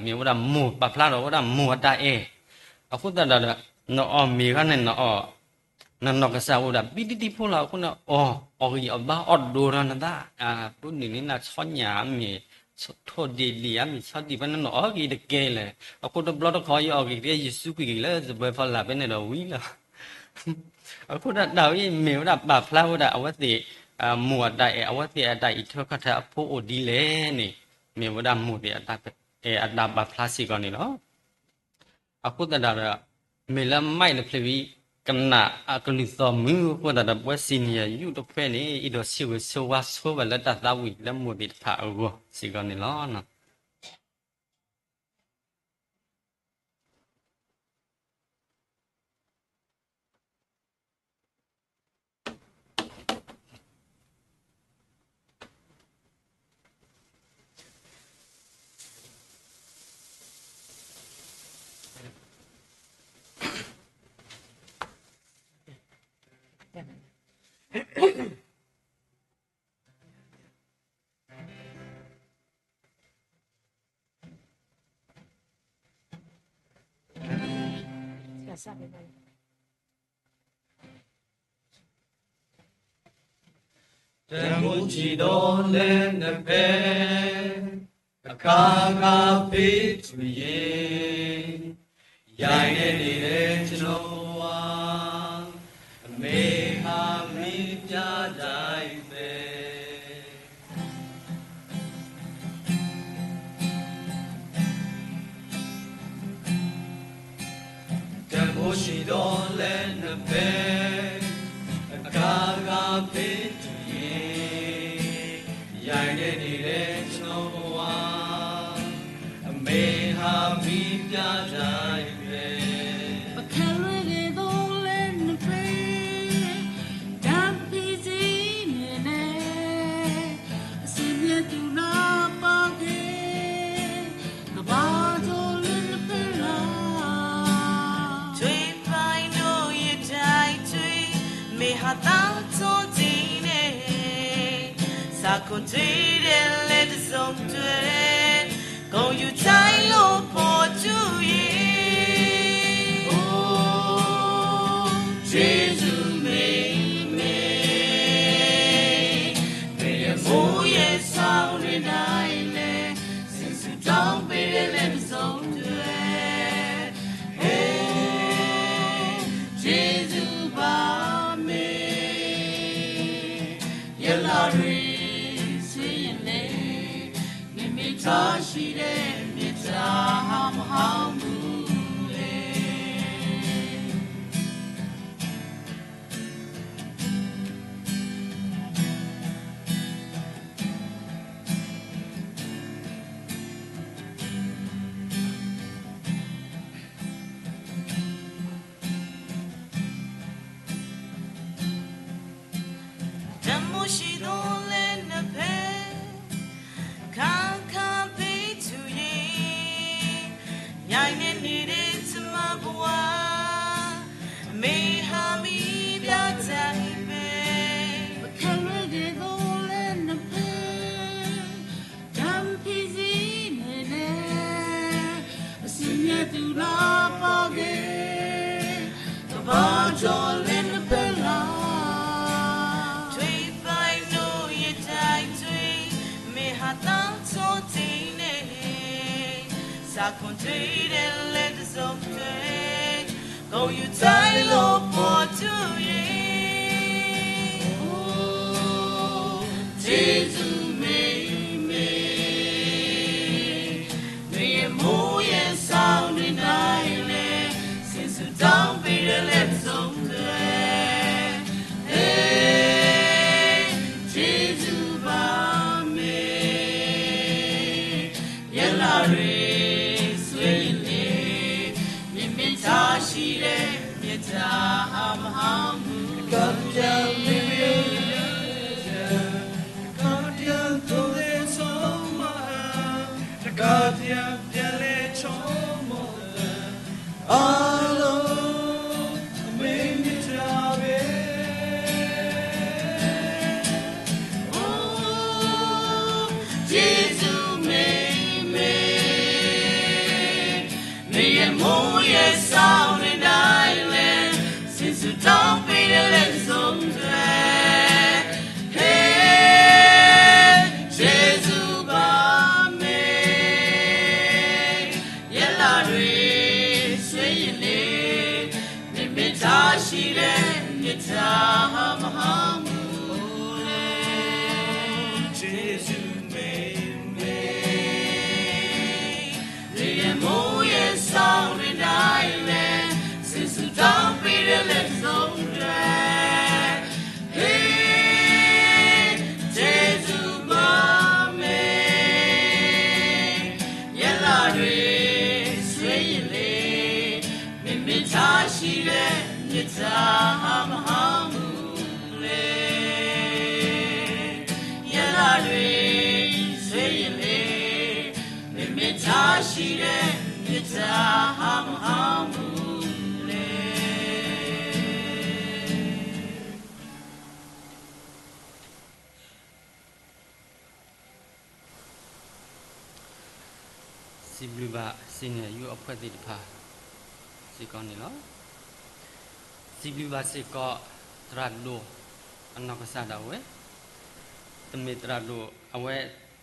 မ့ၢ်ဝဲဒၣ်မိၢ်ပာ်ဖျါထီၣ်ဝဲဒၣ်မိၢ်အတၢ်အဲၣ်. အဃိသတးဒီး နအီၣ်မ့ၤခါန့ၣ် နအီၣ်, နနီၢ်ကစၢ်အိၣ်ဒၣ်ဘံတံၢ်တံၢ်ဖိလီၤ. အဃိန့ၣ် အီၣ်, အီၣ်ဂံၢ်အီၣ်ဘါအီၣ်ဒိၣ်ဒီးနသး, ပူၤနုာ်န့ၢ်နၤဆီညၣ်မ့ၢ်, ထိၣ်ဒ့ၣ်လံၣ်ဧါမ့ၢ် ဆီဒံၣ်ဖဲန့ၣ် နအီၣ်ဂ့ၤတကဲလၢၤ. အဃိတဘျီတခီ ယအီၣ်ဂ့ၤကဲ ယစူးကွံာ်က့ၤလၢစပွဲဖီလာ်ဖဲန့ၣ်ဒီးဝံၤလီၤ. အဃိဒၣ်တၢ်ဝဲအံၤမ့ၢ်ဝဲဒၣ်ပာ်ဖျါဝဲဒၣ်အဝဲသ့ၣ်, မိၢ်အတၢ်အဲၣ် အဝဲသ့ၣ်အတၢ်အံးထွဲကွၢ်ထွဲအဖိအိၣ်ဒ်လဲၣ်န့ၣ်, မ့ၢ်ဝဲဒၣ်မိၢ်သ့ၣ်အတၢ်အဲၣ်အတၢ်ပာ်ဖျါစ့ၢ်ကီးန့ၣ်လီၤ. အဃိသတးဒီး မ့ၢ်လၢမးတဖျၢၣ်ဝံၤ ကနၣ်အကလုၢ်သီၣ်မုာ်အဃိသတးဒီး ပဝဲ senior youth တဖုန့ၣ် အဲၣ်ဒိးဆၢဂ့ၤဆၢဝါဆိဝဲလၢတၢ်သးဝံၣ်လၢမိၢ်သ့ၣ်တဖၣ်အဂီၢ်စ့ၢ်ကီးန့ၣ်လီၤ. တၢ်မိၣ်ထံဒီးလဲနဖဲ အခါခါဖ့ထူယ့ ယၤနဲန့ၣ်လၢ ကျွန်တော်ဘဝ အမေဟါမီးပြတိုင်းပဲ တၢ်မိၣ်ထံဒီးလဲနဖဲ အခါခါဖ့ထူယ့ ယၤနဲန့ၣ်လၢ ကျွန်တော်ဘဝ အမေဟါမီးပြတိုင်းပဲ ပခဲလၢာ်ဂ့ၤဒီးလဲနဖဲ တၢ်ဖံးစ့န့ၣ်လဲ အစံးဘျုးတူၢ်နၤပာ်က့ၤ ကဘၣ်ဒိလၢနပၢလီၤ ထွံၣ်ဖျိးဒိၣ်ယတၢ်အံးထွဲ မ့ၢ်ဟးသးထီၣ်ဒ်န့ၣ် စးခိၣ်ထွဲဒဲးလဲတစိၤတွဲ ကိးယူၤတၢ်လီၢ်ဖီတူယ့ အိ ယ့ၣ်ၡူးမ့ၢ်မ့ၢ် မ့ၢ်ယမိၢ်ယဲၢ်ဆၣ်ရ့ဒၣ်အံၤလဲၣ် စံးဆူၣ်ထီၣ်ပ့ၤဒဲးလဲတစိၤတွဲ ဟဲ ယ့ၣ်ၡူးဘၣ်မ့ၢ် ယလီၤရံၣ်ဆူယလဲၣ် မ့မ့ၢ်ထီၣ်ဆံးဒဲး မ့ၢ်တၢ်ဟးမဟါမုၢ်လဲၣ် တၢ်မိၣ်ထံဒီးလဲနဖဲ အခါခါဖ့ထူယ့ စိတ့န့ၣ်, စးခိၣ်တ့ဒဲးလဲၤတစိၢ်ကဲ, ကိးယူၤတၢ်လီၤပှီၢ်တုၤယ့ၢ်, ယဲလၢ်ရ့စ့န့ၣ်, မ့ၢ်မိၢ်ယဲစးန့ၣ်ဒၣ်လဲာ်, ဆ့ဆူတၢ်ပ့ၤဒဲးလဲၤတစိၢ်ကဲ, ဟ့ၣ်, ဆ့ဆူဘၣ်မ့ၢ် ယဲလၢ်ရ့စ့ယလဲၣ်, မ့မ့ၢ်တၢ်ဆံးဒဲး မ့ၢ်တၢ်ဟးမဟါမူ, ကတၢၢ်မ့ၢ် ကတၢၢ်သိးလဲၤဆိကမိၣ်, ကတၢၢ်ပျဲလဲၤဆိကမိၣ်, အလီၢ် မ့ၢ်မ့ၢ်တၢ်ဝဲ ယ့ၣ်ၡူးမ့ၢ်မ့ၢ်, မ့ၢ်ယမိၢ်ယဲစးန့ၣ်ဒၣ်လဲာ်, ဆ့ဆူတၢ်ပ့ၤဒဲးလဲၤတစိၢ်ကဲ, ဟ့ၣ်, ဆ့ဆူဘၣ်မ့ၢ် ယဲလၢ်ရ့စ့ယလဲၣ်, မ့မ့ၢ်တၢ်ဆံးဒဲး မ့ၢ်တၢ်ဟးမဟါမူလဲၣ်, ယ့ၣ်ၡူးမ့ၢ်မ့ၢ်, မ့ၢ်ယမိၢ်ယဲစးန့ၣ်ဒၣ်လဲာ်, ဆ့ဆူတၢ်ပ့ၤဒဲးလဲၤတစိၢ်ကဲ, ဟ့ၣ်, ဆ့ဆူဘၣ်မ့ၢ် ယဲလၢ်ရ့စ့ယလဲၣ်, မ့မ့ၢ်တၢ်ဆံးဒဲး မ့ၢ်တၢ်ဟးမဟါမူလဲၣ်, ယဲလၢ်ရ့စ့ယလဲၣ်, မ့မ့ၢ်တၢ်ဆံးဒဲး မ့ၢ်တၢ်ဟးမဟါမူလဲၣ်. စံးဘျုးဘၣ် senior youth အဖွဲ့သ့ၣ်တဖၣ်စ့ၢ်ကီးန့ၣ်လီၤ. စံးဘျုးဘၣ်စ့ၢ်ကီး သရၣ်ဒိၣ်အနီၢ်ကစၢ်ဒၣ်ဝဲ, တမ့ၢ်သရၣ်ဒိၣ်အဝဲ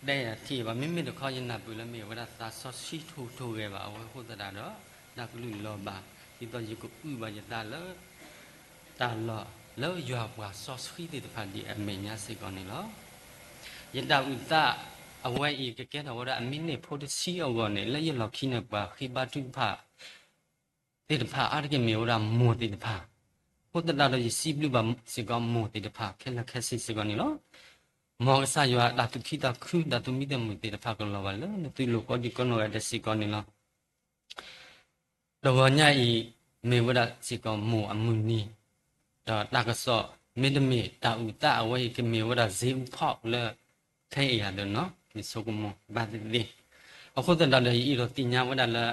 ဒဲယၤထံၣ်ဘၣ်, မ့မ့ၢ်တခီယနၢ်ပၢၢ်လၢမ့ၢ်ဝဲဒၣ်သးစီဆှံထူၣ်ထူၣ်ဂဲၤဘၣ်အဝဲအဃိသတးဒီး တၢ်ကလုၢ်လီၤဘၣ် ဒ်သိးယကအုၣ်ဘၣ်ယသးလၢ တၢ်လီၢ်လၢယွၤပှၤစီဆှံသ့ၣ်တဖၣ်ဒ်အမဲာ်ညါစ့ၢ်ကီးန့ၣ်လီၤ. ယတၢ်အုၣ်သးအဝဲအံၤ ကကဲထီၣ်ဝဲဒၣ်အမံးနံးဖိတဆံအဂီၢ်န့ၣ် လၢယလီၢ်ခံန့ၣ် ပှၤဃ့ဘါထုကဖၣ် သ့ၣ်တဖၣ်အါတက့ၢ်မ့ၢ်ဝဲဒၣ်မိၢ်သ့ၣ်တဖၣ်, အဃိသတးဒီးယစံးဘျုးဘၣ်စ့ၢ်ကီးမိၢ်သ့ၣ်တဖၣ်ခဲလၢာ်ခဲဆ့စ့ၢ်ကီးန့ၣ်လီၤ. မ်ကစၢ်ယွၤတၢ်သူၣ်ခုသးခု တၢ်သူၣ်မံသးမုာ်သ့ၣ်တဖၣ်ကလီၤဘၣ်လၢနသုလိၤကိးဒံကိးနီၢ်ဂၤဒဲးစ့ၢ်ကီးန့ၣ်လီၤ. တဂီၤညါအံၤ မ့ၢ်ဝဲဒၣ်စ့ၢ်ကီးမိၢ်အမုၢ်နံၤ, ဒီးတၢ်ကစီၣ် မ့တမ့ၢ်တၢ်အုၣ်သးအဝဲအံၤ ကမ့ၢ်ဝဲဒၣ်စ့အူဖီၣ်လၢ ခဲအံၤယၤဒီးနီၤ ယဆိကမိၣ်ဘၣ်သ့ၣ်သ့ၣ်, အဃိသတးဒီးယအဲၣ်ဒိးသ့ၣ်ညါဝဲဒၣ်လၢ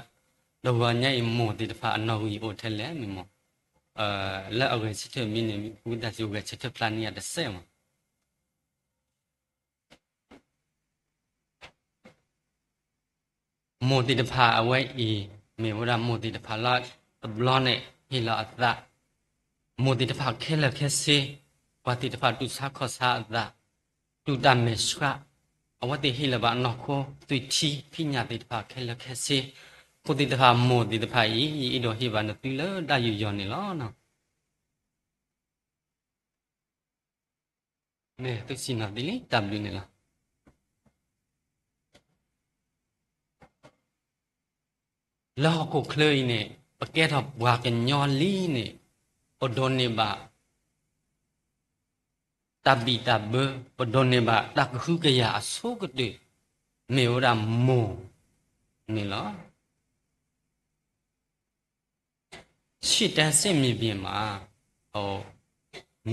တဂီၤညါအံၤမိၢ်သ့ၣ်တဖၣ်အနီၣ်ဂံၢ်အိၣ်ထဲလဲၣ်မ့ၢ်မ့ၢ်, လၢအဂဲၤဆၢထၢၣ်မ့ၢ်န့ၣ် ဝံသးစူၤဂဲၤဆၢထၢၣ်ဖျါန့ၢ်ယၤတစဲးမး မိၢ်သ့ၣ်တဖၣ်အဝဲအံၤ မ့ၢ်ဝဲဒၣ်မိၢ်သ့ၣ်တဖၣ်လၢတဘျီန့ၣ် ဟ့ၣ်လီၤအသး, မိၢ်သ့ၣ်တဖၣ်ခဲလၢာ်ခဲဆ့, ပှၤသ့ၣ်တဖၣ်တူၢ်ဆါခီၣ်ဆါအသး, တူၢ်တၢ်မဲာ်ဆှး, အဝဲသ့ၣ်ဟ့ၣ်လီၤဘၣ်အနီၢ်ခိ သွံၣ်ထံဖံးညၣ်သ့ၣ်တဖၣ်ခဲလၢာ်ခဲဆ့, အဃိသ့ၣ်တဖၣ်မိၢ်သ့ၣ်တဖၣ်အံၤ ယအဲၣ်ဒိးဟ့ၣ်ဘၣ်နသုလၢဒၣ်ယိယိန့ၣ်လီၤ. မ့ၢ်သုစံးနီၤသ့လံ တၢ်ဘျုးန့ၣ်လီၤ. လၢဟီၣ်ခိၣ်ချၢအံၤန့ၣ် ပကဲထီၣ်ပှၤကညီလံန့ၣ် ပဒိးန့ၢ်ဘၣ် တၢ်ဘံၣ်တၢ်ဘၢ ပဒိးန့ၢ်ဘၣ်တၢ်ကဟုကယာ်အဆိကတၢၢ် မ့ၢ်ဝဲဒၣ်မိၢ်န့ၣ်လီၤ. ရှိတန်းစစ်မြေပြင်မှာ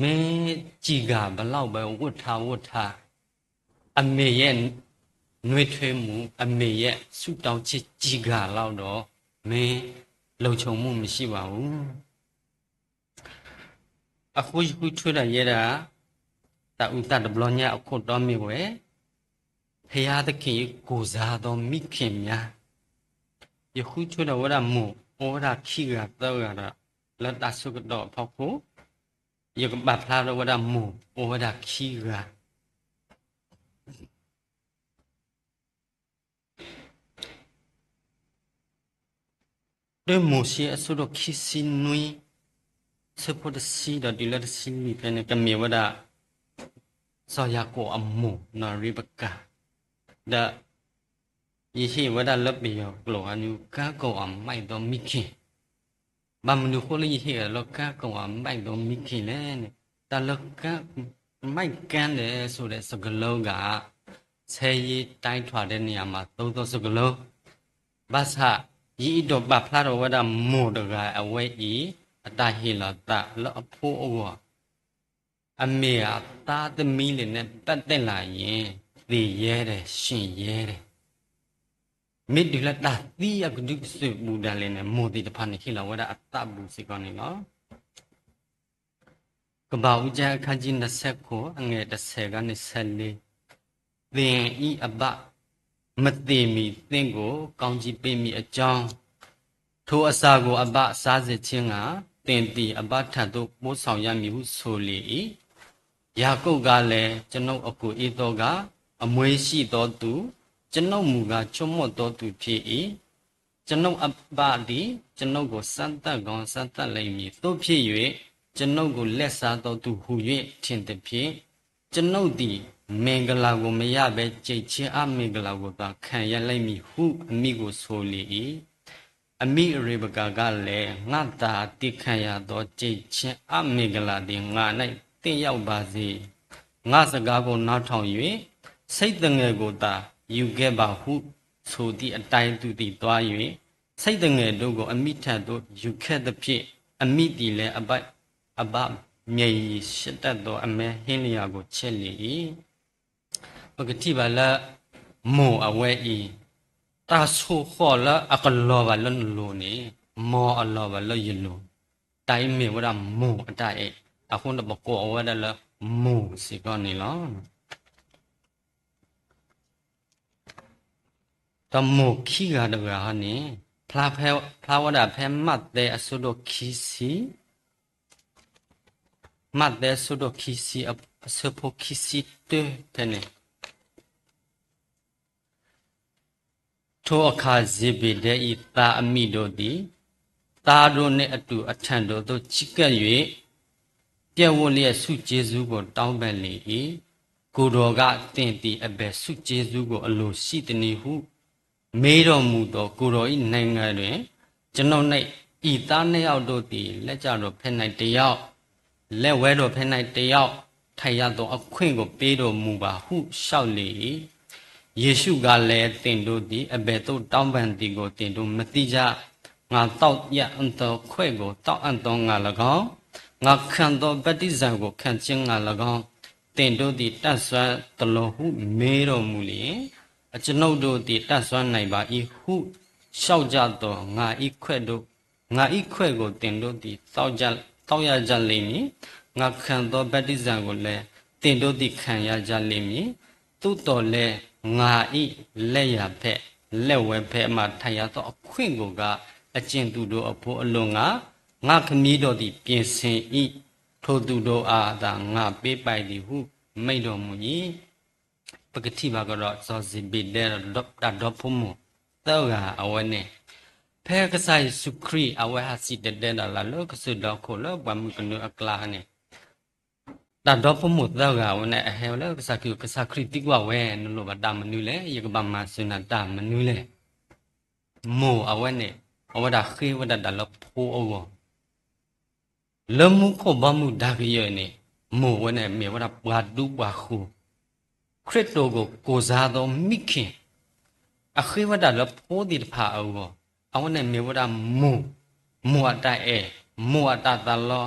မင်းကျည်ကာဘယ်လောက်ပဲဝတ်ထားဝတ်ထား အမေရဲ့ နွေးထွေးမှု အမေရဲ့ဆုတောင်းခြင်းကျည်ကာလောက်တော့ မင်းလုံခြုံမှုမရှိပါဘူး. အဃိယဃုထၢဒီးယဲဒၣ် တၢ်အုၣ်သးတဘျီညါအခိၣ်တီမ့ၢ်ဝဲ ဘုရားသခင်ကိုယ်စားသောမိခင်များ ယဃုထၢဒီးဝဲဒၣ်မိၢ် အိၣ်ဝဲဒၣ်ခံဂၤသၢဂၤဒီး လၢတၢ်ဆၢကတီၢ်အဖီခိၣ် ယကပာ်ဖျါထီၣ်ဝဲဒၣ်မိၢ် အိၣ်ဝဲဒၣ်ခံဂၤ တၢမိၤၡ့အဆၢဒိၣ်ခံဆံနွံ, ဆၢဖိတဆံဒီးတုၤလၢတဆံလွံၢ်ဖဲန့ၣ် ကမ့ၢ်ဝဲဒၣ် စီၤယၤကိာ်အမိၢ် နီၢ်ရ့ပကၤ, ဒီး ယဟ့ၣ်ဝဲဒၣ်လၢပယီၤကျိာ်အနု ကါကီၤအမိုက်သောမိခင်, ဘၣ်မနုၤဃိလၢယဟ့ၣ်အီၤလၢကါကီၤအမိုက်သောမိခင်လဲၣ်န့ၣ်, တၢ်လၢကါ, မိုက်ကါန့ၣ် ဆိုတဲ့စကားလုံးက ဆဲးယဲတိုက်ထွာ်တဲ့နေရာမှာ သုံးသောစကားလုံး, ဘၣ်ဆၣ် ယအဲၣ်ဒိးပာ်ဖျါထီၣ်ဝဲဒၣ်မိၢ်တဂၤအဝဲအံၤ အတၢ်ဟ့ၣ်လီၤသးလၢအဖိအဂီၢ်, အမေ သားသမီးတွေနဲ့ပတ်သက်လာရင် သေရဲတယ်, ရှင်ရဲတယ်. မ့ၢ်တုၤလၢတၢ်သံအကဒုကတၢၢ်ပူၤဒၣ်လဲာ်န့ၣ် မိၢ်သ့ၣ်တဖၣ်န့ၣ် ဟ့ၣ်လီၤဝဲဒၣ်အသးပူၤစ့ၢ်ကီးန့ၣ်လီၤ. ကဘၣ်အူကၠၢ အခန်းကြီးနှစ်ဆယ့်ကိုး အငယ်တစ်ဆယ်ကနေဆယ့်လေး, သင်၏အဘ မသေမှီသင့်ကို ကောင်းကြီးပေးမည်အကြောင်း, ထိုအစာကို အဘစားစေခြင်းငှာ သင်သည် အဘထံသို့ ပို့ဆောင်ရမည်ဟုဆိုလေ၏. ယာကုပ်ကလည်း၊ ကျွန်ုပ်အစ်ကိုဧသောက၊ အမွေရှိသောသူ၊ ကျွန်ုပ်မူကား ဆိတ်မွတ်သောသူဖြစ်၏. ကျွန်ုပ်အဘသည် ကျွန်ုပ်ကို စားသောက်ကောင်း စားသောက်လိမ့်မည်။ သို့ဖြစ်၍ ကျွန်ုပ်ကို လက်စားသောသူဟူ၍ ထင်သဖြင့် ကျွန်ုပ်သည် မင်္ဂလာကို မရဘဲ ကျိန်ခြင်းအမင်္ဂလာကိုသာ ခံရလိမ့်မည်ဟု အမိကိုဆိုလေ၏. အမိအရေဘကၤကလည်း၊ ငါ့သား၊ သင်ခံရသော ကျိန်ခြင်းအမင်္ဂလာသည် ငါ၌သင့်ရောက်ပါစေ။ ငါ့စကားကို နားထောင်၍ ဆိတ်သငယ်ကိုသာ ယူခဲ့ပါဟု ဆိုသည်အတိုင်း သူသည်သွား၍ ဆိတ်သငယ်တို့ကို အမိထံသို့ ယူခဲ့သဖြင့် အမိသည်လည်း အဘ အဘမျက်ရည်ရှပ်တတ်သော အမဲဟင်းလျာကို ချက်လေ၏. ပကထံၣ်ဘၣ်လၢ မိၢ်အဝဲအံၤ တၢ်ဆိၣ်ဃီၣ်လၢအကလီၤဘၣ်လၢနလိၤန့ၣ် မ်အလီၤဘၣ်လၢယလိၤ, တၢ်အံၤမ့ၢ်ဝဲဒၣ်မိၢ်အတၢ်အဲၣ်, အဃိန့ၣ် ပကိးအဝဲဒၣ်လၢမိၢ်စ့ၢ်ကီးန့ၣ်လီၤ. ဒီးမိၢ်ခံဂၤတဂၤဟီန့ၣ် ဖျါဝဲဒၣ်ဖဲမးသဲအဆၢဒိၣ်ခံဆံ, မးသဲအဆၢဒိၣ်ခံဆံ အဆၢဖိခံဆံတၢဖဲန့ၣ်, ထိုအခါ ဇေဘေဒဲ၏သားအမိတို့သည် သားတို့နှင့်အတူ အထံတော်သို့ ချဉ်းကပ်၍ ပြပ်ဝပ်လျက် ဆုကျေးဇူးကို တောင်းပန်လေ၏. ကိုယ်တော်က၊ သင်သည် အဘယ်ဆုကျေးဇူးကို အလိုရှိသနည်းဟု မေးတော်မူသော်၊ ကိုယ်တော်၏ နိုင်ငံတွင် ကျွန်ုပ်နှင့် ၏သားနှစ်ယောက်တို့သည် လက်ျာတော်ဘက်၌တစ်ယောက် လက်ဝဲတော်ဘက်၌တစ်ယောက် ထိုင်ရသောအခွင့်ကို ပေးတော်မူပါဟု လျှောက်လေ၏. ယေရှုကလည်း၊ သင်တို့သည် အဘယ်သို့ တောင်းပန်သည်ကို သင်တို့မသိကြ။ ငါသောက်ရအံၤသောခွဲးကို သောက်အံၤသောငါလည်းကောင်း၊ ငါခံသောဗတ္တိဇံကို ခံခြင်းငှာလည်းကောင်း၊ သင်တို့သည် တတ်စွမ်းသလောဟု မေးတော်မူလျှင်၊ အကျွန်ုပ်တို့သည် တတ်စွမ်းနိုင်ပါ၏ဟု လျှောက်ကြသော်၊ ငါ၏ခွဲးတို့ ငါ၏ခွဲးကို သင်တို့သည် သောက်ရကြလိမ့်မည်။ ငါခံသောဗတ္တိဇံကိုလည်း သင်တို့သည် ခံရကြလိမ့်မည်။ သို့သော်လည်း ငါ၏လက်ျာဘက် လက်ဝဲဘက်မှာ ထိုင်ရသောအခွင့်ကိုကား အကြင်သူတို့အဖို့အလိုငှာ ငါခမည်းတော်သည် ပြင်ဆင်၏။ ထိုသူတို့အားသာ ငါပေးပိုင်သည်ဟု မိန့်တော်မူ၏. ပကထံၣ်ဘၣ်ကဒီး စီၤစံးဘံးဒဲဒီး တၢ်ဒီဖိမိၢ်သၢဂၤအဝဲန့ၣ်, ဖဲကစၢ်ယ့ၣ်ၡူးခရံာ် အဝဲဟးစံၣ်တဲၤတဲလီၤလၢကစၢၢ်ဒီခိၣ်လၢပှၤမုၢ်ကနၢအကျါန့ၣ်, တၢ်ဒီဖိမိၢ်သၢဂၤအဝဲန့ၣ် အဟဲဝဲလၢကစၢ်ခရံာ်, ကစၢ်ခရံာ်သံကွၢ်ဝဲ, နလိၣ်ဘၣ်တၢ်မနုၤလဲၣ်, ယကဘၣ်မၤစၢၤနၤတၢ်မနုၤလဲၣ်. မိၢ်အဝဲန့ၣ် အဝဲဒၣ်ဃ့ဝဲဒၣ်တၢ်လၢဖိအဂီၢ် လၢမူခိၣ်ဘီမုၢ်တၢ်ကယၢၢ်န့ၣ်, မိၢ်ဝဲန့ၣ်မ့ၢ်ဝဲဒၣ်ပှၤဒူပှၤဃိၤ, ခရံာ်ကီၢ်ကိုးစားသောမိခင်, အဃ့ဝဲဒၣ်လၢဖိသ့ၣ်တဖၣ်အဂီၢ်, အဝဲန့ၣ်မ့ၢ်ဝဲဒၣ်မိၢ်, မိၢ်အတၢ်အဲၣ်, မိၢ်အတၢ်သးလီ,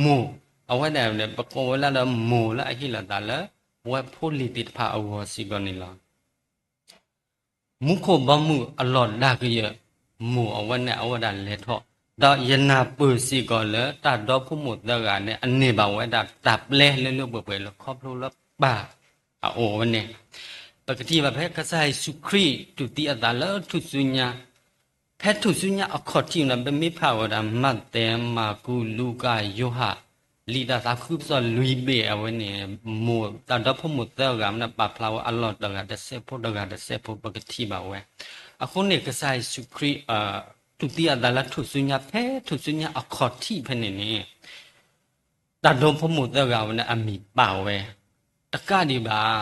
မိၢ်, အဝဲန့ၣ်ပကိးဝဲဒၣ်လၢမိၢ်လၢအဟ့ၣ်လီၤသးလၢ ပဝဲဖိလံၤသ့ၣ်တဖၣ်အဂီၢ်စ့ၢ်ကီးန့ၣ်လီၤ. မူခိၣ်ဘီမုၢ်အလီၢ်တၢ်ကယၢၢ်, မိၢ်အဝဲန့ၣ် အဝဲဒၣ်လဲၤထီၣ်, ဒီးယနၢ်ပၢၢ်စ့ၢ်ကီးလၢတၢ်ဒီဖိမိၢ်သၢဂၤန့ၣ် အန့ၢ်ဘၣ်ဝဲဒၣ်တၢ်ပျဲလၢလၢပှဲၤပှဲၤလၢခီဖျိလၢပၢ်အအိၣ်ဝဲန့ၣ်, ပကထံၣ်ဘၣ်ဖဲကစၢ်ယ့ၣ်ၡူးခရံာ်တူၢ်သံအသးလၢထူၣ်စုညါ ဖဲထူၣ်စုညါအခီၣ်ထံးန့ၣ် ပမ့ၢ်ဖးဝဲဒၣ် မးသဲ, မၢ်ကူး, လူၤကၣ်, ယိၤဟၣ်, လံာ်တၢ်သးခုကစီၣ်လွံၢ်ဘ့ၣ်အဝဲန့ၣ်, မိၢ်တၢ်ဒီဖိမိၢ်သၢဂၤန့ၣ် ပာ်ဖျါဝဲအလီၢ်တဂၤတစဲးဖိ တဂၤတစဲးဖိ ပကထံၣ်ဘၣ်ဝဲ. အဃိန့ၣ် ကစၢ်ယ့ၣ်ၡူးခရံာ် အ တူၢ်သံအသးလၢထူၣ်စုညါ ဖဲထူၣ်စုညါအခီၣ်ထံးဖဲန့ၣ်န့ၣ် တၢ်ဒီဖိမိၢ်သၢဂၤဝဲန့ၣ် အမံၤပာ်ဝဲ တကးဒံးဘၣ်,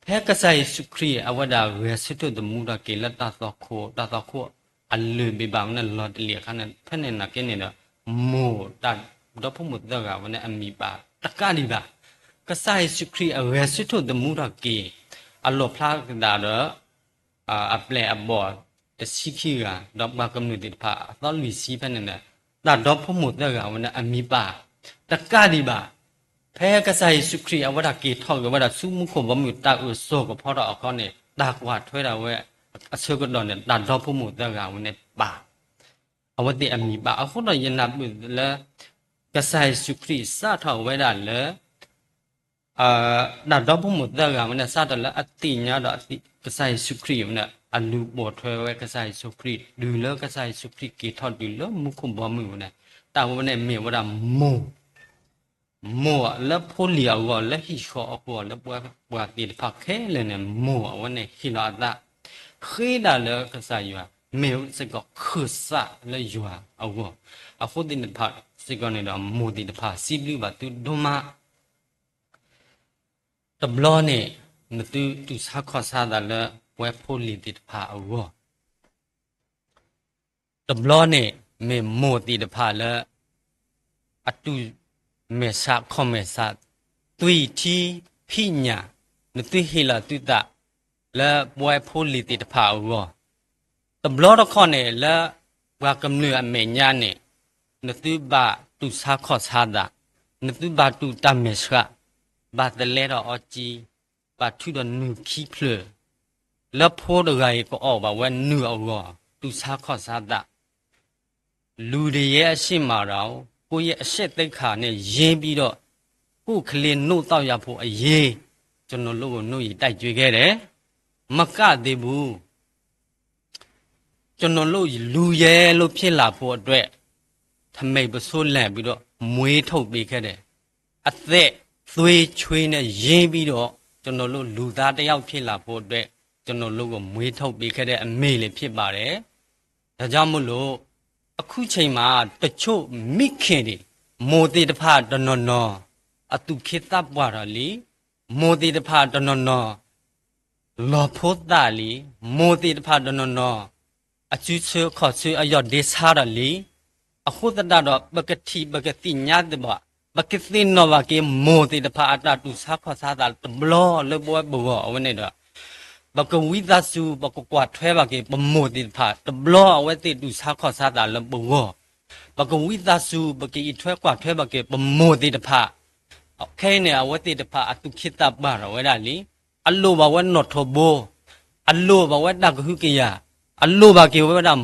ဖဲကစၢ်ယ့ၣ်ၡူးခရံာ်အဝဲဒၣ်ဂဲၤဆၢထၢၣ်သမူထီၣ်က့ၤလၢတၢ်သွၣ်ခိၣ် တၢ်သွၣ်ခိၣ်အလုၢ်ဘၣ်ဝဲန့ၣ် လီၤတလံာ်အခါန့ၣ် ဖဲန့ၣ်နာ်က့န့ၣ်ဒီး မိၢ်တၢ်ဒီဖိမိၢ်သၢဂၤဝဲန့ၣ် အမံၤပာ် တကးဒံးဘၣ်, ကစၢ်ယ့ၣ်ၡူးခရံာ်အဂဲၤဆၢထၢၣ်သမူထီၣ်က့ၤ အလီၣ်ဖျါကဒါဒီး အပျဲၢ်အဘီၣ်တဆံခံဂၤ ဒီးပှၤကမျၢၢ်သ့ၣ်တဖၣ်အသီလွံၢ်ဆံဖဲန့ၣ်န့ၣ် တၢ်ဒီဖိမိၢ်သၢဂၤဝဲန့ၣ် အမံၤပာ် တကးဒံးဘၣ်, ဖဲကစၢ်ယ့ၣ်ၡူးခရံာ်အဝဲဒၣ်က့ၤထီၣ်က့ၤဝဲဒၣ်ဆူမူခိၣ်ဘီမုၢ်တၢ်အၢၣ်စီၤကဖီထီၣ်အခီန့ၣ် တၢ်ကွၢ်ထွဲဒၣ်ဝဲအဆၢကတီၢ်န့ၣ် တၢ်ဒီဖိမိၢ်သၢဂၤဝဲန့ၣ်ပာ် အဝဲသ့ၣ်အမံၤပာ် အဃိဒီးယနၢ်ပၢၢ်လၢ ကစၢ်ယ့ၣ်ၡူးခရံာ်စးထီၣ်ဝဲဒၣ်လၢ တၢ်ဒီဖိမိၢ်သၢဂၤဝဲန့ၣ် စးထီၣ်လၢအသ့ၣ်ညါဒီးကစၢ်ယ့ၣ်ၡူးခရံာ်ဝဲန့ၣ် အလူၤပိာ်ထွဲဝဲကစၢ်ယ့ၣ်ၡူးခရံာ် တုၤလၢကစၢ်ယ့ၣ်ၡူးခရံာ်က့ၤထီၣ်တုၤလၢမူခိၣ်ဘီမုၢ်ဝဲန့ၣ် တၢ်ဝဲန့ၣ်မ့ၢ်ဝဲဒၣ်မိၢ် မိၢ်လၢဖိလံၤအဂီၢ် လၢဟံၣ်ဃီအဂီၢ် လၢပှၤသ့ၣ်တဖၣ်ခဲလၢာ်န့ၣ် မိၢ်အဝဲန့ၣ်ဟ့ၣ်လီၤအသး ဃ့ဒၣ်လၢကစၢ်ယွၤ မ့ၢ်စ့ၢ်ကီးခၢၣ်စးလၢယွၤအဂီၢ်, အဃိသ့ၣ်တဖၣ်စ့ၢ်ကီးန့ၣ်ဒီး မိၢ်သ့ၣ်တဖၣ်စံးဘျုးဘၣ်သုဒိၣ်မး တဘျီန့ၣ် နသုတူၢ်ဆါခီၣ်ဆါသးလၢပှဲၤဖိလံၤသ့ၣ်တဖၣ်အဂီၢ်, တဘျီန့ၣ် မ့ၢ်မိၢ်သ့ၣ်တဖၣ်လၢ အတူၢ်မဲာ်ဆှးခီၣ်မဲာ်ဆှး သွံၣ်ထံဖံးညၣ် နသုဟ့ၣ်လီၤသုသး လၢပှဲၤဖိလံၤသ့ၣ်တဖၣ်အဂီၢ်, တဘျီတခီၣ်န့ၣ် လၢပှၤကမျၢၢ်အမဲာ်ညါန့ၣ် နသုဘၣ်တူၢ်ဆါခီၣ်ဆါသး, နသုဘၣ်တူၢ်တၢ်မဲာ်ဆှး, ဘၣ်သလဲထီၣ်အီကံ, ဘၣ်ထုးဒီးနုၢ်ခံဖျၢၣ်, လၢဖိတဂၤအံၤကအီၣ်ဘၣ်ဝဲနုၢ်အဂီၢ် တူၢ်ဆါခီၣ်ဆါသး လူတွေရဲ့အရှေ့မှာတော့ ကိုယ့်ရဲ့အရှက်သိက္ခာနဲ့ရင်းပြီးတော့ ကိုယ့်ကလေး နို့သောက်ရဖို့အရေး ကျွန်တော်တို့ကို နှုတ်ရည်တိုက်ကြွေးခဲ့တယ်. မကသေးဘူး. ကျွန်တော်တို့ လူရဲလို့ဖြစ်လာဖို့အတွက် ထမိန်ပစိုးလန့်ပြီးတော့ မွေးထုတ်ပေးခဲ့တယ်. အသက်သွေးချွေးနဲ့ရင်းပြီးတော့ ကျွန်တော်တို့ လူသားတစ်ယောက်ဖြစ်လာဖို့အတွက် ကျွန်တော်တို့ကို မွေးထုတ်ပေးခဲ့တဲ့ အမေလည်းဖြစ်ပါတယ်. ဒါကြောင့်မို့လို့ အခုချိန်မှာ တချို့မိခင်တွေ မိၢ်သ့ၣ်တဖၣ်တနီၤနီၤ အသူၣ်ခ့သးပှၢ်ထီၣ်လံ, မိၢ်သ့ၣ်တဖၣ်တနီၤနီၤ လီၤဖိသၣ်လံ, မိၢ်သ့ၣ်တဖၣ်တနီၤနီၤ အစုဆၢခီၣ်ဆၢအယီၢ်ဒ့ဆါထီၣ်လံ. အဃိသတးဒီး ပကထံၣ်ပကသ့ၣ်ညါသ့ၣ်ဘၣ်, ပကသ့ၣ်နီၣ်ဘၣ်က့ၤ မိၢ်သ့ၣ်တဖၣ်အတၢ်တူၢ်ဆါခီၣ်ဆါသးတဘျီလၢပဝဲပဂီၢ်အဝဲန့ၣ်ဒီး ပကဝံသးစူၤ ပကကွၢ်ထွဲဘၣ်က့ၤ ပမိၢ်သ့ၣ်တဖၣ် တဘျီအဝဲသ့ၣ်တူၢ်ဆါခီၣ်ဆါသးလၢပဂီၢ်, ပကဝံသးစူၤ ပကအံးထွဲကွၢ်ထွဲဘၣ်က့ၤ ပမိၢ်သ့ၣ်တဖၣ် ခဲအံၤန့ၣ် အဝဲသ့ၣ်တဖၣ်အသူၣ်ခ့သးပှၢ်ထီၣ်ဝဲဒၣ်လံ. အလိၣ်ဘၣ်ဝဲနီၣ်ထိးဘိ, အလိၣ်ဘၣ်ဝဲတၢ်ကဟုကယာ်, အလိၣ်ဘၣ်က့ၤဝဲဒၣ်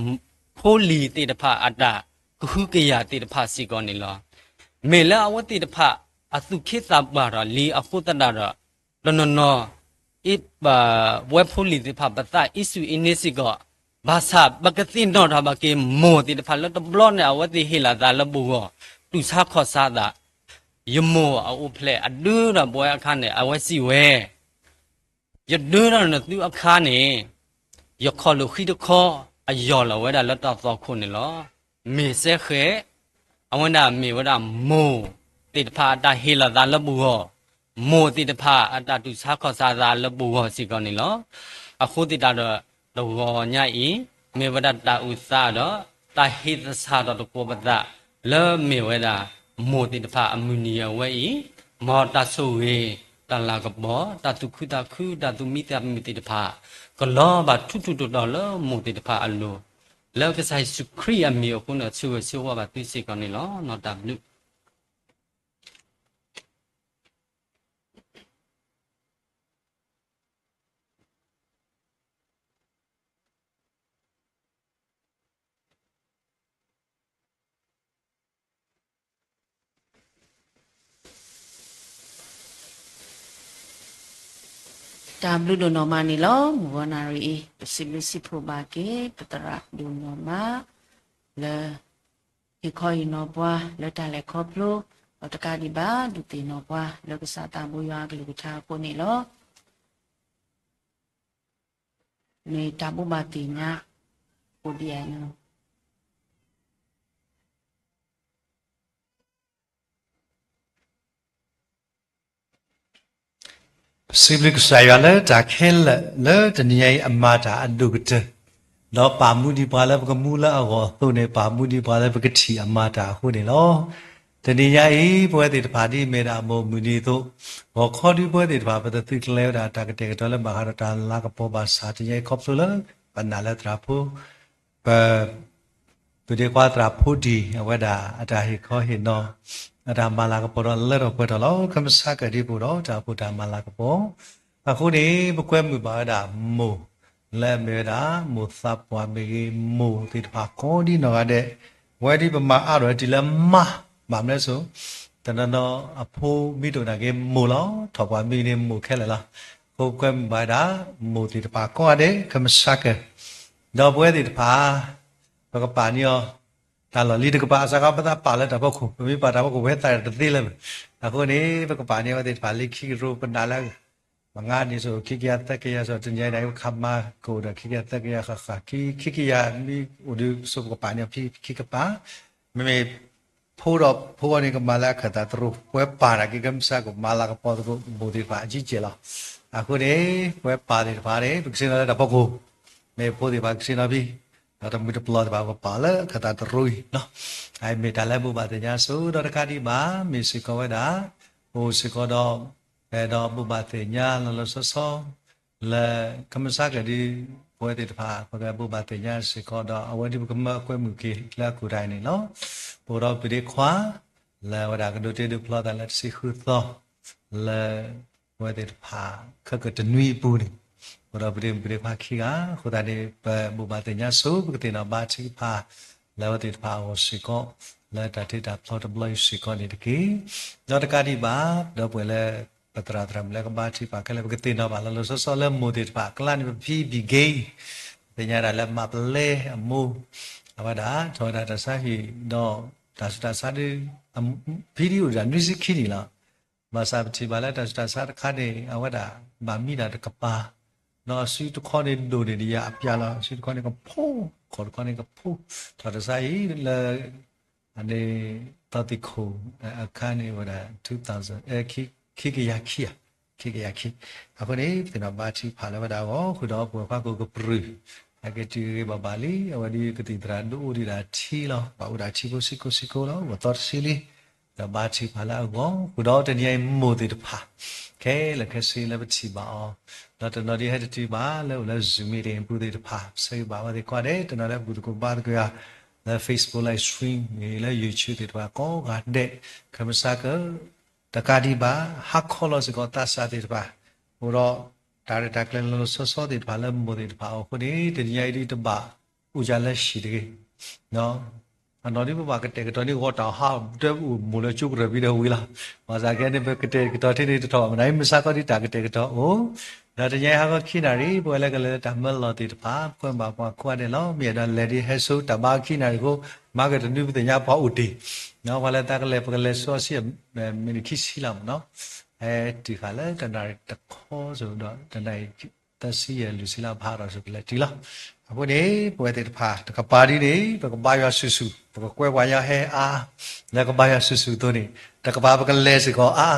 ဖိလံၤသ့ၣ်တဖၣ်အတၢ်ကဟုကယာ်သ့ၣ်တဖၣ်စ့ၢ်ကီးန့ၣ်လီၤ. မ့ၢ်လၢအဝဲသ့ၣ်တဖၣ် အသူၣ်ခ့သးပှၢ်ထီၣ်လံအဃိသတးဒီး တနီၤနီၤ ပဝဲဖိလံၤသ့ၣ်တဖၣ် ပသးအံးဆူၣ်အံၤန့ၣ်စ့ၢ်ကီး, ဘၣ်ဆၣ် ပကသ့ၣ်နီၣ်ထီၣ်ဘၣ်က့ၤ မိၢ်သ့ၣ်တဖၣ်လၢတဘျီန့ၣ် အဝဲသ့ၣ်ဟ့ၣ်လီၤသးလၢပဂီၢ် တူၢ်ဆါခီၣ်ဆါသး, ယမိၢ်အအိၣ်ဖျဲၣ်အဒၢထီၣ်ပဝဲအခါန့ၣ် အဝဲစံးဝဲ ယဒၢထီၣ်နသုအခါန့ၣ် ယခီၣ်လိာ်ဃံတခီ အယီၢ်လီၤဝဲဒၣ်လၢတၢ်သွၣ်ခိၣ်န့ၣ်လီၤ. မ့ၢ်စဲဃဲး အဝဲဒၣ်မ့ၢ်ဝဲဒၣ်မိၢ်သ့ၣ်တဖၣ်အတၢ်ဟ့ၣ်လီၤသးလၢပဂီၢ်, မိၢ်သ့ၣ်တဖၣ်အတၢ်တူၢ်ဆါခီၣ်ဆါသးလၢပဂီၢ်စ့ၢ်ကီးန့ၣ်လီၤ. အဃိသတးဒီး တဂီၤညါအံၤ မ့ၢ်ဝဲဒၣ်တၢ်အုၣ်သးဒီး တၢ်ဟ့ၣ်သဆၣ်ထီၣ်သကိးပသး လၢမ့ၢ်ဝဲဒၣ် မိၢ်သ့ၣ်တဖၣ်အမုၢ်နံၤအဝဲအံၤ, မ်တၢ်ဆိၣ်ဂ့ၤ တၢ်လၤကပီၤ တၢ်သူၣ်ခုသးခု တၢ်သူၣ်မံသးမုာ်သ့ၣ်တဖၣ် ကလီၤဘၣ်ထူထူတီတီလၢမိၢ်သ့ၣ်တဖၣ်အလိၤ, လၢကစၢ်ယ့ၣ်ၡူးခရံာ်အမံၤအဃိန့ၣ် ဆၢဂ့ၤဆၢဝါဘၣ်သုစ့ၢ်ကီးန့ၣ်လီၤ. နီၢ်တၢ်ဘျုး တၢ်ဘျုးဒိၣ်နီၢ်မးန့ၣ်လီၤ. မုၢ်ဂီၤနၣ်ရံၣ်အံၤ ပစံးဘျုးစံးဖှိၣ်ဘၣ်က့ၤ ပသရၣ်ဒိၣ်နီၢ်မး လၢ ဟ့ၣ်ခီဟ့ၣ်နီၤပှၤလၢတၢ်လဲၤခီဖျိ, ဒီးတကးဒံးဘၣ် ဒုးသ့ၣ်နီၣ်ပှၤလၢကစၢ်သးဘိယွၤအကလုၢ်ကထါအဃိန့ၣ်လီၤ. မ့ၢ်တၢ်ဘိးဘၣ်သ့ၣ်ညါ အိၣ်ဒံးအါညါ စံးဘျုးကစၢ်ယွၤလၢတၢ်ခဲလၢာ်လၢတနံၤညါအံၤအမၤတၢ်အဒိၣ်ကတၢၢ်, ဒီးပာ်မူဒံးပှၤလၢပကမူလၢအဂီၢ်အသိးန့ၣ် ပာ်မူဒံးပှၤလၢပကထံၣ်အမၤတၢ်အဃိန့ၣ်လီၤ. တနံၤညါအံၤ ပဝဲသ့ၣ်တဖၣ်ဒ်အမ့ၢ်ဒၣ်အမိၢ်မုၢ်နံၤအသိး, ဂီၤခီဒုပဝဲသ့ၣ်တဖၣ် ပတသုးကျဲၤဝဲဒၣ်တၢ်ကတဲာ်ကတီၤလၢဘၣ်ဃးဒီးတၢ်လၤကပီၤဘၣ်ဆၣ် တနံၤညါအံၤခီဖျိလၢပနာ်လၢသရၣ်ဖိ ပ ပဒ့ခွါသရၣ်ဖိဒံၣ် အဝဲဒၣ်အတၢ်ဟ့ၣ်ခီဟ့ၣ်နီၤ အတၢ်မၤလၤကပီၤဒီးလၢထီၣ်ပှဲၤထီၣ်လီၤ. ခမစၢ်ကဒံးပအိၣ်ဒီးတၢ်အိၣ်ဖှိၣ်တၢ်မၤလၤကပီၤ, အဃိန့ၣ် ပကွဲမုာ်ဘၣ်ဝဲဒၣ်မိၢ် လၢအမ့ၢ်ဝဲဒၣ် မိၢ်သးပှၢ်မ့ၢ်ဂ့ၤ မိၢ်သ့ၣ်တဖၣ်ကိးဒ်နီၢ်ဂၤဒဲး, ဝဲဒ်ပမၤအါထီၣ်တုၤလၢမါ ဘၣ်မနုၤအဃိ တနီၤနီၤအဖိမံတအိၣ်နာ်က့ မိၢ်လီၤ, ထီၣ်ပှၢ်မံန့ၣ်မိၢ်ခဲလၢာ်လီၤ. အဃိပကွဲမုာ်ဘၣ်ဝဲဒၣ် မိၢ်သ့ၣ်တဖၣ်ကိးဂၤဒဲး ခမစၢ်က ဒီးပဝဲသ့ၣ်တဖၣ် ပကပာ်န့ၢ်အီၤ တၢ်လီၢ်လံၤတကပၤ အစးခီပသးပာ်လၢတၢ်ဖီခိၣ် ပမ့ၢ်ပာ်တၢ်ဖီခိၣ် ပဝဲသးတသ့လၢၤဘၣ်. အဃိန့ၣ် ပကပာ်န့ၢ်အဝဲသ့ၣ်တဖၣ်လၢခံကရိ ပနာ်လၢ မငါန့ၣ်စိ ခံကယၤသၢကယၤစိ တနံၤညါအံၤ ခါမါကအိၣ်ဒီးခံကယၤသၢကယၤဃၣ်ဃၣ် ခံကယၤမ့ၢ်အိၣ်ဒီးစိ ပကပာ်န့ၢ်အီၤခံကပၤ မ့မ့ၢ် ဖိဒီးဖိအီၤန့ၣ် ကမၤလၢအခၢၣ်သးတရိၤ ပဝဲပၢ်နာ်က့ ကမစၢ်ကမၤလၤကပီၤသကိး မိၢ်သ့ၣ်တဖၣ်အကံကဲလီၤ. အဃိန့ၣ် ပဝဲပၢ်သ့ၣ်တဖၣ်န့ၣ် ပကဆ့ၣ်နီၤလၢတၢ်ဖီခိၣ်, မ့ၢ်ဖိသ့ၣ်တဖၣ်ကဆ့ၣ်နီၤဖဲ ဒီးတမုၢ်တပျီၢ်သ့ၣ်တဖၣ် ပကပာ်လၢအခၢၣ်သးတရိၤအံၤလီၤ. အမ့ၢ်တၢ်လၢဘိးဘၣ်သ့ၣ်ညါစိ ဒီးတကးဒံးဘၣ် မ့ၢ်စ့ၢ်ကီးဝဲဒၣ် ပအိၣ်စ့ၢ်ကီးဒီး ပအဲၣ်ဒိးဘိးဘၣ်သ့ၣ်ညါလီၤလီၤဆီဆီ လၢ ကမစၢ်ကဒုး ပဝဲသ့ၣ်တဖၣ် ပကဘိးဘၣ်သ့ၣ်ညါစ့ၢ်ကီးဒီး အဝဲဒ်ပကမၢအကွဲမုာ်က့ၤလၢအကူၣ်တၢ်အံၤန့ၣ်လီၤ. ပအိၣ်ဒီးပဒ့ခွါ လၢအဝဲဒၣ်ကဒိးတ့ဒိးဖျီသးလၢတဆံဃုသီ လၢ ပဝဲသ့ၣ်တဖၣ် ခဲကတနွံအပူၤန့ၣ် အိၣ်ဒီးပဒ့မုၣ်ပဒ့ခွါခံဂၤ အဃိသတးန့ၣ် ပဘိးဘၣ်သ့ၣ်ညါစိ ပကသ့ၣ်နီၣ်ဘါထုကဖၣ် လၢအဝဲသ့ၣ်တဖၣ်အဂီၢ်စ့ၢ်ကီး လၢတၢ်ထံၣ်တၢ်ဖျီတဘျီအံၤစ့ၢ်ကီးန့ၣ်တက့ၢ်. ဒီးတကးဒံးဘၣ် ဒီပုၢ်ဝဲၢ်လၢ ပသရၣ်သရၣ်မုၣ်လၢကဘါထုကဖၣ်ခဲလၢာ် ပကသ့ၣ်နီၣ်ဘၣ်လီၤလီၤဆီဆီလၢမိၢ်သ့ၣ်တဖၣ် အကျါန့ၣ် ပဖံဘံၣ်က့ သ့ၣ်ညါဒၣ်လၢမၤပလဲအမိၢ် အဝဲဒၣ်ထီၣ်ဝဲဒၣ်တၢ်ဆါဟံၣ်ဒီး တၢ်ဆူးတၢ်ဆါဒုး ဖံဒုးအိၣ်ဒၣ်နွံဆံခံနံၣ်လီၤ. ဘၣ်ဆၣ်ပထံၣ်ဘၣ်လၢတၢ်ဆူးတၢ်ဆါတခါန့ၣ် အဝဲဒၣ်ဘၣ်မံဒၣ်တကပၤ ဒီးအစုတခီန့ၣ်ဒိၣ်န့ၢ်ဒံးယၤအပျၢ်လီၤ. အစုတခီန့ၣ်ကဖိ ခီၣ်တခီန့ၣ်ကဖိ ထီၣ်တၢ်ဆါဟံၣ်လၢ အန့ၣ် သီသံၣ်ခိၣ်အခါန့ၣ်ဝဲဒၣ် two thousand ခံကယၤခံဧါ ခံကယၤခံ. အဃိန့ၣ် ပသ့ၣ်နီၣ်ဘါထုကဖၣ်လၢဝဲဒၣ်အဂီၢ် ဃုာ်ဒီးပဝဲၢ်ခွါကိးကပြုၢ် ဟဲက့ၤတုၤဂ့ၤဘၣ်ဘၣ်လံ အဝဲဒ်ကသံၣ်သရၣ်ဒိၣ်အိၣ်ဒံးဒၣ်ထံလီၤ. ဘၣ်အိၣ်ဒၣ်ထံဖိစံးကိးစံးကိးလီၤ အိၣ်သီတဆံလံ. ဒီးဘါထုကဖၣ်လၢအဂီၢ် ဃုာ်ဒီးတနံၤအံၤမိၢ်သ့ၣ်တဖၣ် ခဲလၢာ်ခဲဆ့လၢပထံၣ်ဘၣ်အီၤ ဒီးတနီၤဒ်ဟဲတတုၤဘၣ်လၢအိၣ်လၢ Zoom meeting အပူၤသ့ၣ်တဖၣ် ဆၢဂ့ၤဘၣ်ဝဲသ့ၣ်ကိးဂၤဒဲး တနီၤလၢပဘူၣ်သကိးဘါသကိးယၤ လၢ Facebook live stream န့ၣ် လၢ YouTube သ့ၣ်တဖၣ်ကိးဂၤဒဲး ခမစၢ်က တကးဒံးဘၣ် ဟါခီလီၤစ့ၢ်ကီးသးစၢ်သ့ၣ်တဖၣ် အိၣ်ဒီး တၢ်ရဲၣ်တၢ်ကျဲၤလီၤလီၤဆီဆီသ့ၣ်တဖၣ်လၢမိၢ်သ့ၣ်တဖၣ်အအိၣ်အဃိန့ၣ် တနံၤညါအံၤဒ်တဘၣ်အိၣ်ယၤလၢဟံၣ်တဂ့ၤ အနီၢ်ဒ်ပဘၣ်ကတဲာ်ကတီၤန့ၢ်ဂီၤတၢ်ဟါ ဒၢပအိၣ်မိၢ်လၢကၠိကရၢၢ်ဘံဒီးဝံၤလီၤ. ဘၣ်ဆၣ်ခဲန့ၣ် ပကတဲာ်ကတီၤထဲန့ၣ်တထီၣ်ဘၣ်မနုၤ မ့ၢ်စ့ၢ်ကီးဒ်တၢ်ကတဲာ်ကတီၤအိၣ် ဒီးတနံၤညါအံၤဟါခီခံနၣ်ရံၣ် ပဝဲလၢကလဲၤလၢတၢ်မၢလီၢ်သ့ၣ်တဖၣ် ပကွဲမုာ်ဘၣ်ပှၤကိးဂၤဒဲးလီၤ. မ့ၢ်အဲၣ်ဒိးလဲၤဒ်ဟဲဆိတၢ်ဘါခံနၣ်ရံၣ်အဃိ မၤကတနွံပသ့ၣ်ညါပှၤအိၣ်တ့ၢ် ပှၤလၢသးကလဲၤ ပကလဲၤဆိအဆံ မံးနံးခံဆံလီၤမ့ၢ်နီၤ ဟဲတုၤဃာ်လၢတနၣ်ရံၣ်တခီစိဒီး တနၣ်ရံၣ်သၢဆံယဲၢ်လွံၢ်ဆံလၢအဖးထီၣ်စိကလဲၤတုၤလီၤ. အဃိန့ၣ် ပဝဲသ့ၣ်တဖၣ် တကပၤဒ်န့ၣ် ပကဘါယွၤဆူၣ်ဆူၣ် ပကကွဲပှၤညီဟဲအါ လၢကဘါယွၤဆူၣ်ဆူၣ်အသိးန့ၣ် တကပၤပကလဲၤစ့ၢ်ကီးအါ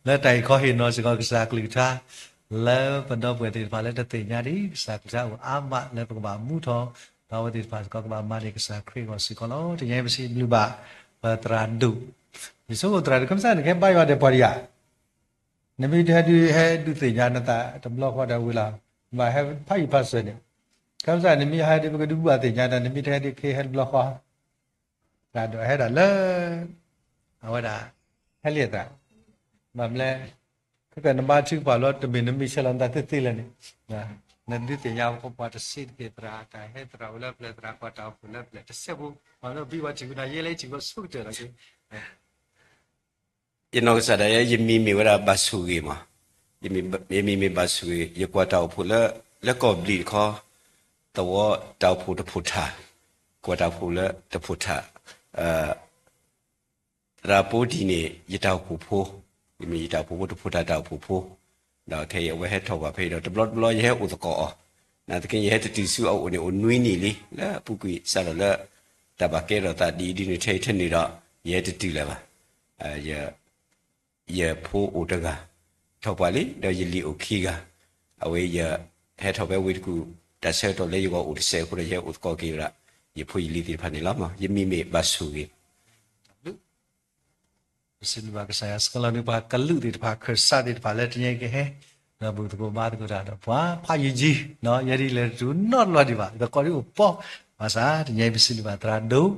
လၢတၢ်ဟ့ၣ်ခီဟ့ၣ်နီၤစ့ၢ်ကီးကစၢ်အကလုၢ်ကထါ လၢပဒီပုၢ်ဝဲၢ်သ့ၣ်တဖၣ်လၢတသ့ၣ်ညါဒ်ကစၢ်ကလုၢ်ကထါအိၣ်အါမး လၢပကဘၣ်မူထီၣ် ဒီးအဝဲသ့ၣ်တဖၣ်စ့ၢ်ကီးကဘၣ်မၤန့ၢ်ကစၢ်ခရံာ်အဂီၢ်စ့ၢ်ကီးလီၤ. တနံၤညါအံၤပစံးဘျုးဘၣ် ပသရၣ်ဒိၣ် ယဆိကမိၣ်သရၣ်ဒိၣ် ခမစၢ်န့ၣ် ကဟဲဘါယွၤဒီးပှၤဒံးဧါ နမ့ၢ်တဟဲဒုးဟဲဒုးသ့ၣ်ညါနသးတဘျီဃီဒီးဝံၤလီၤ. ဘၣ်ဟဲဖးယံာ်ဖးစၢၤန့ၣ် ခမစၢ်န့ၣ်မ့ၢ်ဟဲဒုးပကဒုးဘၣ်သ့ၣ်ညါဒီး နမ့ၢ်တဟဲဒုးကဟဲတဘျီဃီ သရၣ်ဒိၣ်ဟဲဒၣ်လၢ အဝဲဒၣ် ဟဲလံသရၣ် ဘၣ်မနုၤလဲၣ် ခဲကနဘါထုကဖၣ်လီၤ တမ့ၢ်နမ့ၢ်ဆဲးလီၤနသးသ့သ့လၢၤန့ၣ် နဒုးသ့ၣ်ညါပှၤတစ့တက့ၢ် သရၣ်တၢ်ဟဲသရၣ်ဝဲလၢပျၢၤ သရၣ်ကွၢ်တၢ်အိၣ်ဖှိၣ်လၢပျၢၤတစဲးဖိ မ့ၢ်လၢဘံၣ်ဝဲထံၣ်ဝဲဒၣ်ယဲလၢယထံၣ်ဝဲဆိကတၢၢ်လီၤက့ၤ ယနီၢ်ကစၢ်ဒၣ်ယဲ ယမံၤမ့ၢ်ဝဲဒၣ်ဘၣ်ဆိၣ်ဂ့ၤမး, ယမံၤမ့ၢ်ဘၣ်ဆိၣ်ဂ့ၤ ယကွၢ်တၢ်အိၣ်ဖှိၣ်လၢ လၢကီၢ်ဘျံးတခီ, သဝီတၢ်အိၣ်ဖှိၣ်တဖိးထး, ကွၢ်တၢ်အိၣ်ဖှိၣ်လၢတဖိးထး, သရၣ်ဖိဒံၣ်န့ၣ် ယတၢ်အိၣ်ဖှိၣ်ဖိ, ယမ့ၢ်ယတၢ်အိၣ်ဖှိၣ်ဖိ တဖိးထးတၢ်အိၣ်ဖှိၣ်ဖိ, ဒီးခဲအံၤအဝဲဟဲထီၣ်ကွၢ်ဖဲအံၤဒီး တဘျီတဘျီယဟဲအိၣ်သကိးအီၤ, နာ်သက့ ယဟဲတတုၤဆူအအိၣ်န့ၣ်အိၣ်နွံနံၣ်လံ လၢအပူၤကွံာ်စးထီၣ်လၢ တၢ်ဘၣ်ကဲထီၣ်သးဒ်အံၤဒ်န့ၣ် ထဲအံၤထဲန့ၣ်ဒီး ယဟဲတတုၤလၢၤဘၣ်. ယဖိအိၣ်တဂၤ, ယဟဲထီၣ်ပှၤလံ ဒီးယလံၤအိၣ်ခံဂၤ, အဝဲယဟဲထီၣ်ဖဲဝ့ၢ်တကူၣ် တၢ်ဆၢကတီၢ်လၢယဂီၢ်အိၣ်တစဲးအဃိဒီး ယဟဲအိၣ်သကိးက့ၤဝဲဒၣ် ယဖိယလံၤသ့ၣ်တဖၣ်န့ၣ်လီၤ. ယမံၤမ့ၢ်ဘၣ်ဆိၣ်ဂ့ၤ ပစံးဘျုးဘၣ်ကစၢ်ယွၤ ဆှၢလီၤန့ၢ်ပှၤကလုာ်သ့ၣ်တဖၣ် ခၢၣ်စးသ့ၣ်တဖၣ်လၢတနံၤအံၤကဟဲ ဒီးဘူၣ်သကိးဘါသကိးတၢ်ဒီးပှၤဖးယံာ်ယံာ်, ယဲဒ်လဲၣ်တတူၢ်နီတဘျီဒံးဘၣ် သကိးဒ်အိၣ်ပီၢ်, ဘၣ်ဆၣ်တနံၤအံၤပစံးဘျုးဘၣ်သရၣ်ဒိၣ်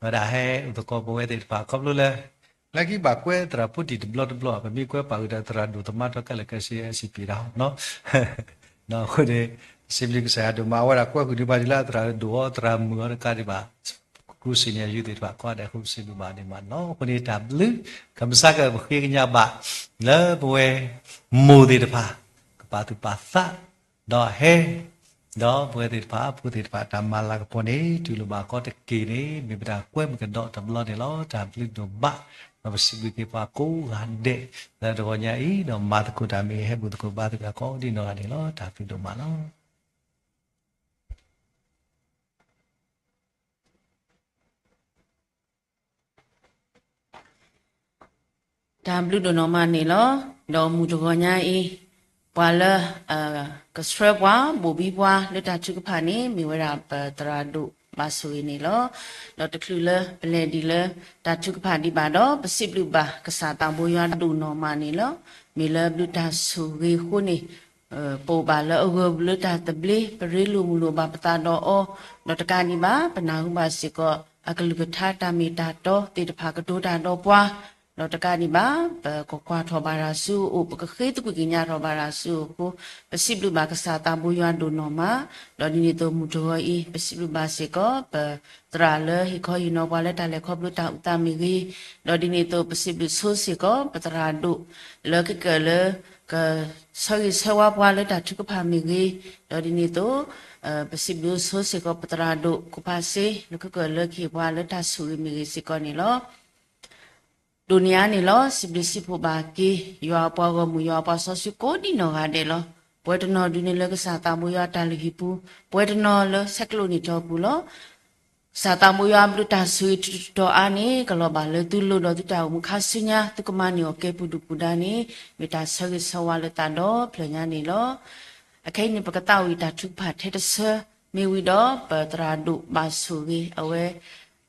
ဝဲဒၣ်ဟဲအိၣ်သကိးပဝဲသ့ၣ်တဖၣ် ခီဖျိလၢ လၢခံဘၣ်ကွဲးသရၣ်ဖိတံၢ်တဘျီတဘျီ ပမ့ၢ်ကွဲးပာ်ဃုာ်ဒီးသရၣ်ဒိၣ်သမါထီၣ်ခဲလၢာ်ခဲဆ့ စံးပ့ၤတၢ်နီၤ အဃိန့ၣ် စံးဘျုးကစၢ်ယွၤဒိၣ်မး အဝဲဒၣ်ကွဲးဃုာ်န့ၢ်ပှၤဒ်လၢအသရၣ်ဒိၣ်အီၤ သရၣ်မုၣ်အီၤတကးဒံးဘၣ် ကူစံၣ်န့ၣ် အယုၢ်သ့ၣ်တဖၣ် ကိးဂၤဒဲးအဃိ ပစံးဘျုးဘၣ်ဒိၣ်မးနီၤ. အဃိန့ၣ် တၢ်ဘျုး ကမၤစၢၤက့ၤပဃ့ကညးဘၣ် လၢပဝဲ မိၢ်သ့ၣ်တဖၣ် ကပာ်သူၣ်ပာ်သး ဒီးဟဲ ဒီးပဝဲသ့ၣ်တဖၣ် အဖိသ့ၣ်တဖၣ် တၢ်မၤလၤကပီၤန့ၣ် တူၢ်လိာ်ဘၣ်ကီတက့ၢ်န့ၣ် မ့ၢ်ပတၢ်ကွဲးမုာ်ကဒီးတဘျီန့ၣ်လီၤ. တၢ်ဘျုးဒိၣ်မး ဒီးပစံးဘျုးက့ၤပှၤကိးဂၤဒဲး လၢတဂီၤညါအံၤ ဒီးမၤသကိးတၢ်မ့ၢ်ဂ့ၤ ဟဲဘူၣ်သကိးဘါသကိးတၢ်ကိးဒ်နီၢ်ဂၤဒဲးလီၤ. တၢ်ဘျုးဒိၣ်မးလီၤ. တၢ်ဘျုးဒိၣ်နီၢ်မးန့ၣ်လီၤ. ဒီးမုၢ်တဂီၤညါအံၤ ပှၤလၢ ကဆှၢပှၤ ဘိၣ်ဘံပှၤလၢတၢ်ထုကဖၣ်န့ၣ် မ့ၢ်ဝဲဒၣ်ပသရၣ်ဒိၣ်ဘၣ်ဆိၣ်ဂ့ၤန့ၣ်လီၤ. ဒီးတချုးလၢပလဲၤဒံးလၢတၢ်ထုကဖၣ်ဒံးဘၣ်ဒီး ပစံးဘျုးဘၣ်ကစၢ်သးဘိယွၤဒိၣ်နီၢ်မးန့ၣ်လီၤ. မ့ၢ်လၢဘျုးတၢ်ဆိၣ်ဂ့ၤအဃိန့ၣ် ပအိၣ်ဘၣ်လၢအဂၢၢ်လၢတၢ်သဘျ့ ပရ့လိာ်မုာ်လိာ်ဘၣ်ပသးဒီးအီၤ, ဒီးတကးဒံးဘၣ် ပနၢ်ဟူဘၣ်စ့ၢ်ကီး အကလုၢ်ကထါတၢ်မ့ၢ်တၢ်တီသ့ၣ်တဖၣ်ကတိၤတၢ်ဒီးပှၤ, ဒီးတကးဒံးဘၣ် ပကကွၢ်ထီၣ်ဘၣ်တၢ်ဆူအအိၣ် ပကဃ့သကွံၢ်ကညးထီၣ်ဘၣ်တၢ်ဆူအအိၣ်အဃိ ပစံးဘျုးဘၣ်ကစၢ်သးဘိယွၤဒိၣ်နီၢ်မး, ဒီးဒ်န့ၣ်အသိးမုၢ်တဂီၤအံၤ ပစံးဘျုးဘၣ်စ့ၢ်ကီး ပသရၣ်လၢဟ့ၣ်ခီဟ့ၣ်နီၤပှၤလၢတၢ်လဲၤခီဖျိတၢ်အုၣ်သးမ့ၢ်ဂ့ၤ, ဒီးဒ်န့ၣ်အသိးပစံးဘျုးဆိစ့ၢ်ကီး ပသရၣ်ဒိၣ် လၢကကၢၢ်လၢ ကဆၢဂ့ၤဆၢဝါပှၤလၢတၢ်ထုကဖၣ်မ့ၢ်ဂ့ၤ, ဒီးဒ်န့ၣ်အသိး ပစံးဘျုးဆိစ့ၢ်ကီး ပသရၣ်ဒိၣ်ခိၣ်ဖးစ့ လၢကကၢၢ်လၢကဟ့ၣ်ပှၤလၢတၢ်ဆိၣ်ဂ့ၤမ့ၢ်ဂ့ၤစ့ၢ်ကီးန့ၣ်လီၤ. ဒိၣ်န့ၢ်အါန့ၣ်လီၤ. စံးဘျုးစံးဖှိၣ်ဘၣ်က့ၤ ယွၤအပှၤဂီၢ်မုၢ် ယွၤအပှၤစီဆှံကိးဒ်နီၢ်ဂၤဒဲးလီၤ. ပဝဲတနီၤဒုးန့ၣ်လၢကစၢ်သးဘိယွၤတၢ်လုၢ်ဟံၣ်ပူၤ, ပဝဲတနီၤလၢဆဲးကျိးနံၣ်ထီၣ်ပူၤလီၤ. ကစၢ်သးဘိယွၤအဘျုးတၢ်ဆိၣ်ဂ့ၤတတီၤအါန့ၣ် ကလီၤဘၣ်လၢသုလိၤဒီးသုတၢ်အိၣ်မူခါဆူညါ သုကမၤန့ၢ်အီၤကဲပူၤဒုၣ်ပူၤဒါန့ၣ် မ့ၢ်တၢ်ဆၢဂ့ၤဆၢဝါလၢသးဒီဖျၢၣ်ညါန့ၣ်လီၤ. အခဲအံၤန့ၣ် ပကသးဝံၣ်တၢ်ထုကဖၣ်ထဲတဆၢ မ့ၢ်ဝံၤဒီးပသရၣ်ဒိၣ်ဘၣ်ဆိၣ်ဂ့ၤ အဝဲ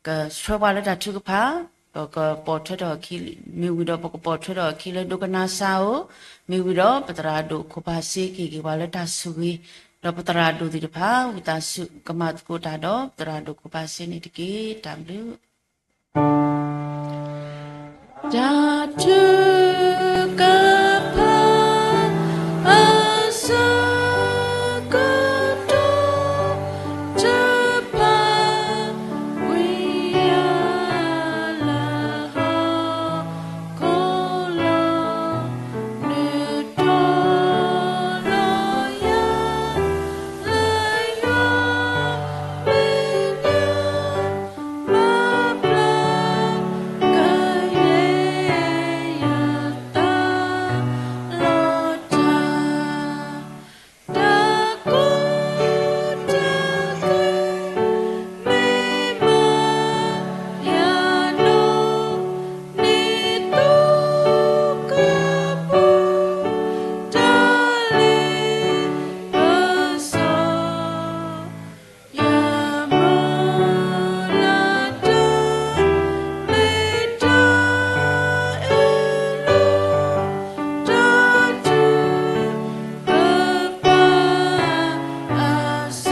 ကဆှၢပှၤလၢတၢ်ထုကဖၣ် ပကပိာ်ထွဲထီၣ်အခံ မ့ၢ်ဝံၤဒီးပကပိာ်ထွဲထီၣ်အခံလၢဒိကနၣ်စၢ်ဧိၤ, မ့ၢ်ဝံၤဒီးပသရၣ်ဒိၣ်ခိၣ်ဖးစ့ကဟ့ၣ်ဂ့ၤပှၤလၢတၢ်ဆိၣ်ဂ့ၤ, ဒီးပသရၣ်ဒိၣ်သ့ၣ်တဖၣ် ဝံသးစူၤကမၤသကိးတၢ်ဒီးပသရၣ်ဒိၣ်ခိၣ်ဖးစ့န့ၣ်တက့ၢ်. တၢ်ဘျုး တၢ်ထုကဖၣ် အဆၢကတီၢ် တဖၣ် ဝံယၢလၢဟီၣ်ခိၣ်လီၤ နုာ်ထီၣ်လီၤယၤ လၢယွၤမဲာ်ညါ မၤဘျါ ကယဲၢ်ယသး လီၤတၢ် တၢ်ကိးတၢ်ဂီၤ မ့ၢ်မၤယၤနီၢ် န့ၢ်သိကပူၤ တၢ်လ့ပစီ ယမုၢ်လၢ်တၢ် မ့ၢ်တၢ်အၢၣ်လီၤ တၢ်ထုကဖၣ် အဆၢ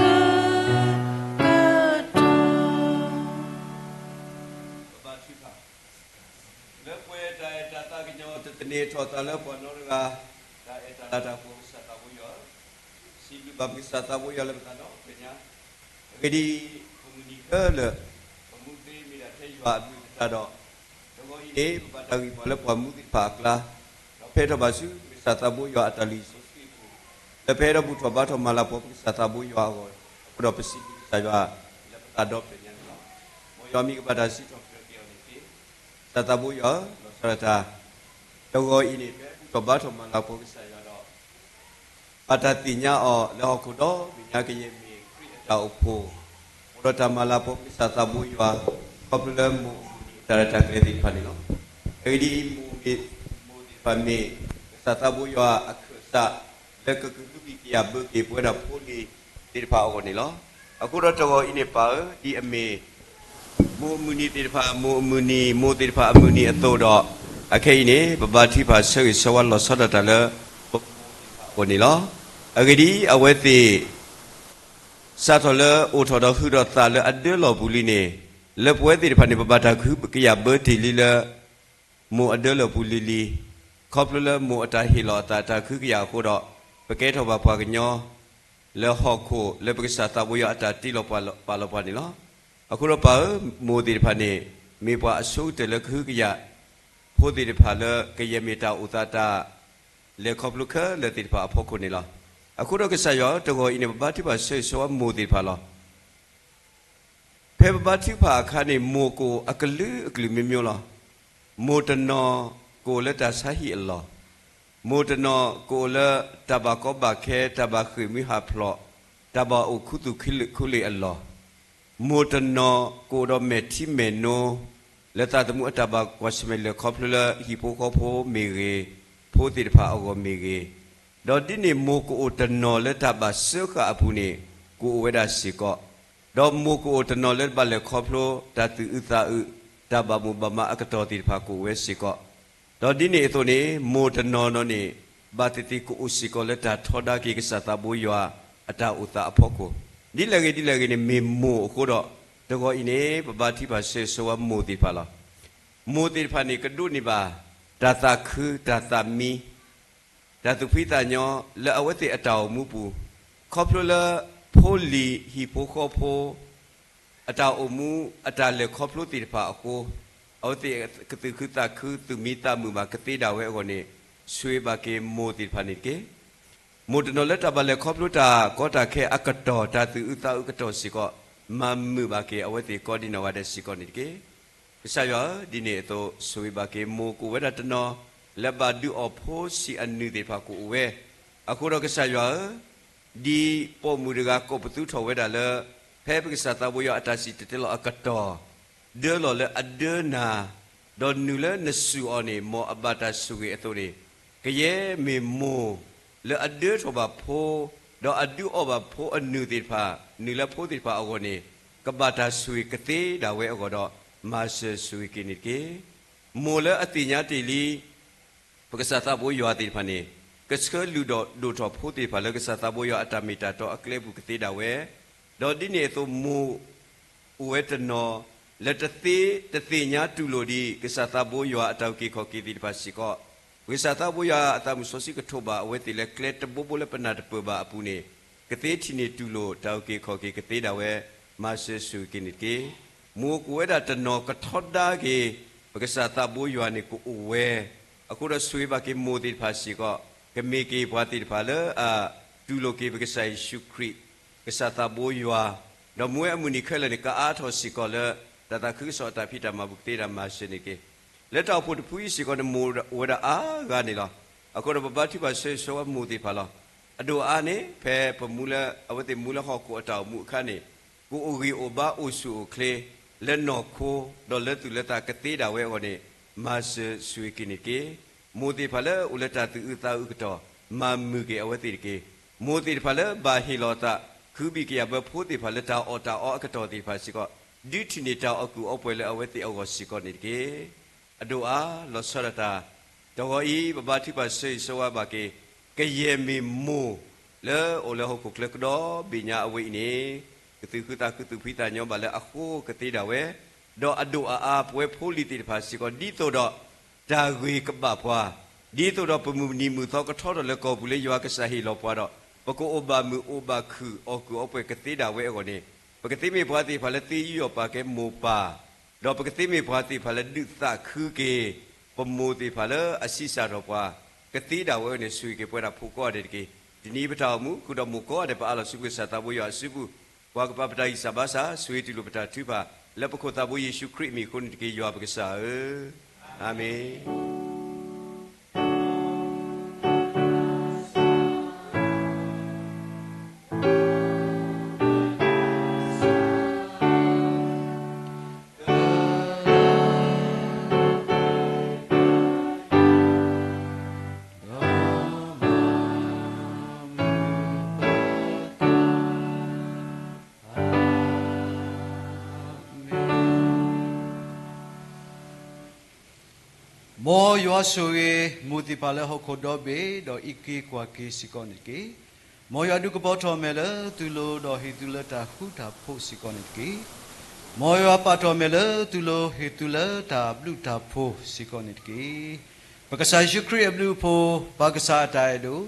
ကတီၢ် လၢပှဲၤတၢ်အဲၣ်တၢ်သးကညီၤ တသန့ၤထီၣ်သးလၢပှၤနီတဂၤ တၢ်အဲၣ်တၢ်လၤတၢ်ကပီၤ ကစၢ်သးဘိယွၤ စံးဘျုးဘၣ်ပကစၢ်သးဘိယွၤလၢပသးဒီး ပညါ အဂ့ၢ်ဒ်အံၤ ပမုၢ်နံၤခဲလၢာ် ပမူသ့မ့ၢ်ဒၣ်ထဲယွၤအဘျုးအသတးဒီး တဂီၤအံၤန့ၣ် ပဘၣ်တၢ်ဂံၢ်ပှၤလၢပှၤမူသ့ၣ်တဖၣ်အကျါ ဒီးဖဲထီၣ်ဘၣ်ဆူပကစၢ်သးဘိယွၤအတၢ်လုၢ်ဟံၣ်စီဆှံအပူၤ လၢပဟဲဒီးဘူၣ်ထီၣ်ဘါထီၣ်မၤလၤကပီၤပကစၢ်သးဘိယွၤအဂီၢ် အဃိဒီးပစံးဘျုးကစၢ်ယွၤ လၢပသးဒီဖျၢၣ်ညါန့ၣ်လီၤ. မ်ယွၤမ့ၢ်ကဘၣ်တၢ်စံးထီၣ်ပတြၢၤက့ၤအီၤန့ၣ်တက့ၢ်. ကစၢ်သးဘိယွၤ လီၤဆီဒၣ်တၢ် တဂီၤအံၤန့ၣ် ဖဲဘူၣ်ထီၣ်ဘါထီၣ်မၤလၤကပီၤကစၢ်ယွၤဒီး ဘၣ်တၢ်သ့ၣ်ညါအီၤလၢဟီၣ်ခိၣ်ဒီဘ့ၣ်ညါ ကယဲၢ်မ့ၢ်ခရံာ်အတၢ်အိၣ်ဖှိၣ် အိၣ်ဒီးတၢ်မၤလၤကပီၤကစၢ်သးဘိယွၤ ခီဖျိလၢမိၢ်အမုၢ်နံၤအတၢ်ရဲၣ်တၢ်ကျဲၤသ့ၣ်တဖၣ်န့ၣ်လီၤ. အဂ့ၢ်ဒ်အံၤ မိၢ်မ့ၢ် မိၢ်သ့ၣ်တဖၣ်မ့ၢ် က ကစၢ်သးဘိယွၤအခၢၣ်စး လၢကကဟုဘံၣ်ကယာ်ဘၢက့ၤ ပဝဲဒၣ်ဖိလံၤသ့ၣ်တဖၣ်အဂီၢ်န့ၣ်လီၤ. အဃိဒီးတဂီၤအံၤန့ၣ် ပၢ်ဧၢ, ဒ်အမ့ၢ် မိၢ်အမုၢ်နံၤသ့ၣ်တဖၣ်, မိၢ်အမုၢ်နံၤ, မိၢ်သ့ၣ်တဖၣ်အမုၢ်နံၤအသိးဒီး, အခဲအံၤန့ၣ် ပဘါထုကဖၣ်ဆၢဂ့ၤဆၢဝါလီၤဆီဒၣ်တၢ်လၢ ပမိၢ်သ့ၣ်တဖၣ်အဂီၢ်န့ၣ်လီၤ. အဂ့ၢ်ဒ်အံၤ, အဝဲသ့ၣ် စးထီၣ်လၢအိၣ်ထီၣ်ဒီးဟုာ်ဒီးသးလၢအဒၢလီၢ်ပူၤလံန့ၣ်, လၢပဝဲသ့ၣ်တဖၣ်န့ၣ် ပဘၣ်တၢ်ကဟုကယာ်ဘၢတ့ၢ်လံလၢ မိၢ်အဒၢလီၢ်ပူၤလံၤလံၤ, ခီဖျိလၢမိၢ်အတၢ်ဟ့ၣ်လီၤအသး အတၢ်ကဟုကယာ်အဃိဒီး, ပကဲထီၣ်ဘၣ်ပှၤကညီ လၢဟီၣ်ခိၣ်လၢပကစၢ်သးဘိယွၤအတၢ်တ့လီၤပာ်လီၤပှၤန့ၣ်လီၤ. အဃိဒီးပၢ်ဧၢ, မိၢ်သ့ၣ်တဖၣ်န့ၣ် မ့ၢ်ပှၤအဆိကတၢၢ်လၢကဟုကယာ် ဖိသ့ၣ်တဖၣ်လၢကယဲၢ်မ့ၢ်တၢ်အိၣ်သးတၢ် လဲၤခီဖျိခဲလၢာ်သ့ၣ်တဖၣ်အဖီခိၣ်န့ၣ်လီၤ. အဃိဒီးကစၢ်ယွၤဧၢ, တဂီၤအံၤန့ၣ် ပဘါထုကဖၣ်ဆၢဂ့ၤဆၢဝါမိၢ်သ့ၣ်တဖၣ်လီၤ. ဖဲပဘါထုကဖၣ်အခါန့ၣ် မိၢ်ကအိၣ်အကလုာ်ကလုာ်မျိုးမျိုးလီၤ. မိၢ်တနီၤကအိၣ်လၢတၢ်ဆါဟံၣ်အလီၢ်, မိၢ်တနီၤကအိၣ်လၢတၢ်ဘၣ်ကီဘၣ်ခဲ, တၢ်ဘၣ်ဃ့ၢ်မှံဟးဖျိး, တၢ်ဘၣ်အိၣ်ခူသူၣ်ခူလ့ၣ်အလီၢ်, မိၢ်တနီၤကအိၣ်ဒီးမဲာ်ထံမဲာ်နိ လၢသးသမူအတၢ်ဘၣ်ကွၢ်ဆၢၣ်မဲာ်လဲၤခီဖျိလၢဟံၣ်ဖိဃီဖိမ့ၢ်ဂ့ၤ, ဖိသ့ၣ်တဖၣ်အဂီၢ်မ့ၢ်ဂ့ၤ, ဒီးဒ်န့ၣ်မိၢ်ကအိၣ်တနီၤလၢတၢ်ဘၣ်စၢဃာ်အပူၤန့ၣ် ကအိၣ်ဝဲဒၣ်စ့ၢ်ကီး, ဒီးမိၢ်ကအိၣ်တနီၤလၢဘၣ်လဲၤခီဖျိတၢ်သူၣ်အုးသးအုး, တၢ်ဘၣ်မိၣ်ဘၣ်မးအကတီၢ်သ့ၣ်တဖၣ်ကအိၣ်ဝဲစ့ၢ်ကီး, ဒီးဒ်န့ၣ်အသိးန့ၣ် မိၢ်တနီၤနီၤန့ၣ် ဘၣ်သ့ၣ်သ့ၣ်ကအိၣ်စ့ၢ်ကီးလၢတၢ်ထီဒါက့ၤကစၢ်သးဘိယွၤအတၢ်အိၣ်သးအဖီခိၣ်, ဒ်လဲၣ်ဂ့ၤဒ်လဲၣ်ဂ့ၤန့ၣ် မ့ၢ်မိၢ်အဃိဒီး, တဂီၤအံၤန့ၣ် ပဘါထုကဖၣ်ဆၢဂ့ၤဆၢဝါမိၢ်သ့ၣ်တဖၣ်လီၤ. မိၢ်သ့ၣ်တဖၣ်န့ၣ် ကဒိးန့ၢ်ဘၣ် တၢ်သးခုတၢ်သးမံ တၢ်သူၣ်ဖှံသးညီလၢအဝဲသ့ၣ်အတၢ်အိၣ်မူပူၤ, ခီဖျိလၢဖိလံၤဟံၣ်ဖိဃီဖိ အတၢ်အိၣ်မူ အတၢ်လဲၤခီဖျိသ့ၣ်တဖၣ်အဃိ, အဝဲသ့ၣ်ကသူၣ်ခုသးခု သူၣ်မံသးမုာ်ဘၣ်ကသ့ဒၣ်ဝဲအဂီၢ်န့ၣ်, ဆိၣ်ဂ့ၤဘၣ်က့ၤမိၢ်သ့ၣ်တဖၣ်န့ၣ်တက့ၢ်. မိၢ်တနီၤလၢတၢ်ဘၣ်လဲၤခီဖျိတၢ်ကီတၢ်ခဲအကတီၢ် တၢ်သူၣ်အုးသးအုးကတီၢ်စ့ၢ်ကီး, မၤမုာ်ဘၣ်က့ၤအဝဲသ့ၣ်ကိးဒံနီၢ်ဂၤဒဲးစ့ၢ်ကီးန့ၣ်တက့ၢ်. ကစၢ်ယွၤဧၢ, ဒ်န့ၣ်အသိး ဆိၣ်ဂ့ၤဘၣ်က့ၤမိၢ်ကအိၣ်ဝဲဒၣ်တနီၤ လၢဘၣ်ဒုးအီၣ်ဖိဆံးအနုာ်သ့ၣ်တဖၣ်ကအိၣ်ဝဲ, အဃိဒီးကစၢ်ယွၤဧၢ, ဒ်ပိာ်မုၣ်တဂၤကိးပသူထီၣ်ဝဲဒၣ်လၢ ဖဲပကစၢ်သးဘိယွၤအတၢ်စံၣ်တဲၤတဲလီၤအကတီၢ်, ဒၢလီၤလၢအဒၢနၤ, ဒီးနုာ်လၢနစူၢ်အီၤန့ၣ် မ်အဘၣ်တၢ်ဆိၣ်ဂ့ၤအသိးန့ၣ်, ကယဲၢ်မ့ၢ်မိၢ်လၢအဒၢထီၣ်ဘၣ်ဖိ, ဒီးအဒုးအီၣ်ဘၣ်ဖိအနုာ်သ့ၣ်တဖၣ်, နုာ်လၢဖိသ့ၣ်တဖၣ်အဂီၢ်န့ၣ်, ကဘၣ်တၢ်ဆိၣ်ဂ့ၤကသ့ဒၣ်ဝဲအဂီၢ်ဒီး, မၤစၢၤဆိၣ်ဂ့ၤက့ၤန့ၣ်တက့ၢ်. မိၢ်လၢအသ့ၣ်ညါတ့ၢ်လံ ပကစၢ်သးဘိယွၤသ့ၣ်တဖၣ်န့ၣ်, ကဆှၢလုၢ်ဒီးဒိၣ်ထီၣ်ဖိသ့ၣ်တဖၣ်လၢကစၢ်သးဘိယွၤအတၢ်မ့ၢ်တၢ်တီအကျဲပူၤကသ့ဒၣ်ဝဲ, ဒီးဒ်န့ၣ်အသိးမိၢ်အိၣ်ဝဲတနီၤ လၢတသ့, တသ့ၣ်ညါတူၢ်လိာ်ဒံး ကစၢ်သးဘိယွၤအတၢ်အုၣ်က့ၤခီၣ်က့ၤသ့ၣ်တဖၣ်စ့ၢ်ကီး, ပကစၢ်သးဘိယွၤအသးမုၢ်စီဆှံကထိးဘၣ်အဝဲသ့ၣ်လၢကျဲတဘိဘိလၢပနၢ်တပၢၢ်ဘၣ်အပူၤန့ၣ်, ကသ့ထံၣ်န့ၢ်တူၢ်လိာ်တၢ်အုၣ်က့ၤခီၣ်က့ၤကသ့ဒၣ်ဝဲ, မၤစၢၤဆိၣ်ဂ့ၤက့ၤန့ၣ်တက့ၢ်. မိၢ်ကအိၣ်ဝဲဒၣ်တနီၤကထီဒါက့ၤ ပကစၢ်သးဘိယွၤန့ၣ်ကအိၣ်ဝဲ, အဃိဒီးဆိၣ်ဂ့ၤဘၣ်က့ၤမိၢ်သ့ၣ်တဖၣ်စ့ၢ်ကီး, ကမ့ၢ်က့ၤပှၤသ့ၣ်တဖၣ်လၢအတူၢ်လိာ်က့ၤပကစၢ်ယ့ၣ်ၡူးခရံာ်, ကစၢ်သးဘိယွၤ, ဒီးမူဝဲအမုၢ်နံၤခဲလၢာ်န့ၣ် ကအါထီၣ်စ့ၢ်ကီးလၢ တၢ်သးခုကစီၣ်အတၢ်ဖံးတၢ်မၤပူၤကသ့ဒၣ်မၤစၢၤန့ၣ်တက့ၢ်. လၢတၢ်အိၣ်ဖှိၣ်တဖုအံၤစ့ၢ်ကီးန့ၣ် မိၢ်အိၣ်ဝဲဒၣ်အါဂၤန့ၣ်လီၤ. အဃိဒီးပဘါထုကဖၣ်ဆၢဂ့ၤဆၢဝါမိၢ်သ့ၣ်တဖၣ်လီၤ. အဒိၣ်အါန့ၣ် ဖဲပမူလၢ အဝဲသ့ၣ်မူလၢဟီၣ်ခိၣ်အတၢ်အိၣ်မူအခါန့ၣ်, ကအိၣ်ဂံၢ်အိၣ်ဘါအိၣ်ဆူၣ်အိၣ်ချ့ လၢနီၢ်ခိ ဒီးလၢသူၣ်လၢသးကသ့ဒၣ်ဝဲအဂီၢ်န့ၣ်, မၤစၢၤဆိၣ်ဂ့ၤက့ၤန့ၣ်တက့ၢ်. မိၢ်သ့ၣ်တဖၣ်လၢအိၣ်လၢတၢ်သူၣ်အုးသးအုးအကတီၢ်, မၤမုာ်က့ၤအဝဲသ့ၣ်တက့ၢ်. မိၢ်သ့ၣ်တဖၣ်လၢဘၣ်ဟ့ၣ်လီၤအသး ကဟုဘံၣ်ကယာ်ဘၢဖိသ့ၣ်တဖၣ်လၢတၢ်အီၣ်တၢ်အီအကတီၢ်သ့ၣ်တဖၣ်စ့ၢ်ကီး, ဒုးထံၣ်န့ၢ်တၢ်အီၣ်ကူၣ်အီပှဲၤလၢအဝဲသ့ၣ်အဂီၢ်စ့ၢ်ကီးန့ၣ်တက့ၢ်. အဒိၣ်အါလီၤဆီဒၣ်တၢ်, တဂီၤအံၤ ပဘါထုကဖၣ်ဆၢဂ့ၤဆၢဝါဘၣ်က့ၤ ကယဲၢ်မ့ၢ်မိၢ်လၢအိၣ်လၢဟီၣ်ခိၣ်ချၢကဒီးဘ့ၣ်ညါအဝဲအံၤန့ၣ်, ကသူၣ်ခုသးခုသူၣ်ဖှံသးညီဘၣ်လၢအဃိကသ့ဒၣ်ဝဲ, ဒီးအဒိၣ်အါအါပဝဲဖိလံၤသ့ၣ်တဖၣ်စ့ၢ်ကီး ဒ်သိးဒီး တၢ်ဂ့ၤကဘၣ်ပှၤ, ဒ်သိးဒီးပမုၢ်နံၤမုၢ်သီကထီထီၣ်လၢကီၢ်ပူၤလၢယွၤကစၢ်ဟ့ၣ်လီၤပှၤဒီး, ပကအိၣ်ဘၣ်မုာ်အိၣ်ဘၣ်ခုၣ်အီၣ်ကူၣ်အီပှဲၤကသ့ဒၣ်ဝဲအဂီၢ်န့ၣ်, ပကသ့မ့ၢ်ပှၤသ့ၣ်တဖၣ်လၢသ့ယူးယီၣ်ပာ်ကဲမိၢ်ပၢ်, ဒီးပကသ့မ့ၢ်ပှၤသ့ၣ်တဖၣ်လၢဒုးသးခုက့ၤ ပမိၢ်သ့ၣ်တဖၣ်လၢအဆံးစၢ်ထီၣ်ပှၤ ကသ့ဒၣ်ဝဲအဂီၢ်န့ၣ် ဆိၣ်ဂ့ၤက့ၤပဝဲဒၣ်ဖိကိးဂၤဒဲးတက့ၢ်. တနံၤအံၤပတၢ်အိၣ်မူ ဃုာ်ဒီးမိၢ်ကိးဂၤဒဲး ပအၢၣ်လီၤဆူပကစၢ်သးဘိယွၤအစုပူၤ, ကွၢ်ကပၤပတၢ်ဂံၢ်စၢ်ဘါစၢ် ဆိၣ်ဂ့ၤတူၢ်လိာ်ပတၢ်ထုကဖၣ် လၢပခိၣ်သးဘိယ့ၣ်ၡူးခရံာ်အမံၤအဃိန့ၣ်တက့ၢ် ယွၤပကစၢ်ဧၢ, အၤမ့ၣ်. မ်ယွၤဆိၣ်ဂ့ၤမိၢ်သ့ၣ်တဖၣ်လၢဟီၣ်ခိၣ်ဒီဘ့ၣ်, ဒီးအံးက့ၤကွၢ်က့ၤစ့ၢ်ကီးန့ၣ်တက့ၢ်. မ်ယွၤဒုးကပီၤထီၣ်မဲာ်လၢသုလိၤ, ဒီးဟ့ၣ်သုလၢတၢ်ဃူတၢ်ဖိးစ့ၢ်ကီးန့ၣ်တက့ၢ်. မ်ယွၤပာ်ထီၣ်မဲာ်လၢသုလိၤ, ဟ့ၣ်သုလၢတၢ်ဘျုးတၢ်ဖှိၣ်စ့ၢ်ကီးန့ၣ်တက့ၢ်. ပကစၢ်ယ့ၣ်ၡူးခရံာ်အဘျုးအဖှိၣ်, ပၢ်ကစၢ်အတၢ်အဲၣ်ဒိၣ်,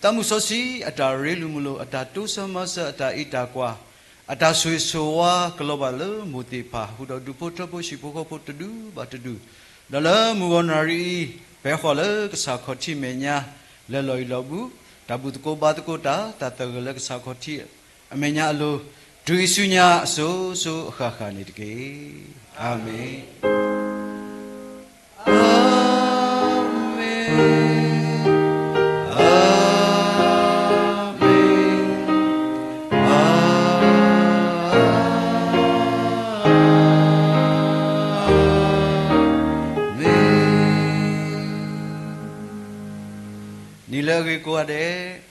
သးမုၢ်စီဆှံအတၢ်ရ့လိာ်မုာ်လိာ်, အတၢ်တိစၢၤမၤစၢၤ, အတၢ်အံးတၢ်ကွၢ်, အတၢ်ဆိၣ်ဂ့ၤဆိၣ်ဝါကလီၤဘၣ်လၢမိၢ်သ့ၣ်တဖၣ်, ဃုာ်ဒီးဒူၣ်ဖိထၢဖိဟံၣ်ဖိဃီဖိတဒူၣ်ဘၣ်တဒူၣ်, ဒီးလၢမုၢ်ဂီၤနၣ်ရံၣ်အံၤ, ပဟဲဃီၤလၢကစၢ်ခီၣ်ထံးမဲာ်ညါ, လဲၤလီၤအံၤလီၤဘူး, တၢ်ဘူၣ်သကိးဘါသကိးတၢ်, တၢ်သဂၢၢ်လၢကစၢ်ခီၣ်ထံးအမဲာ်ညါအလိၤ, တုၤအံၤဆူညါအစိၤစိၤအဃၣ်ဃၣ်န့ၣ်တက့ၢ်. အၤမ့ၣ်. အၤမ့ၣ်, အၤမ့ၣ်, အၤမ့ၣ်. နံၤလၢအဂ့ၤကိးဂၤဒဲး,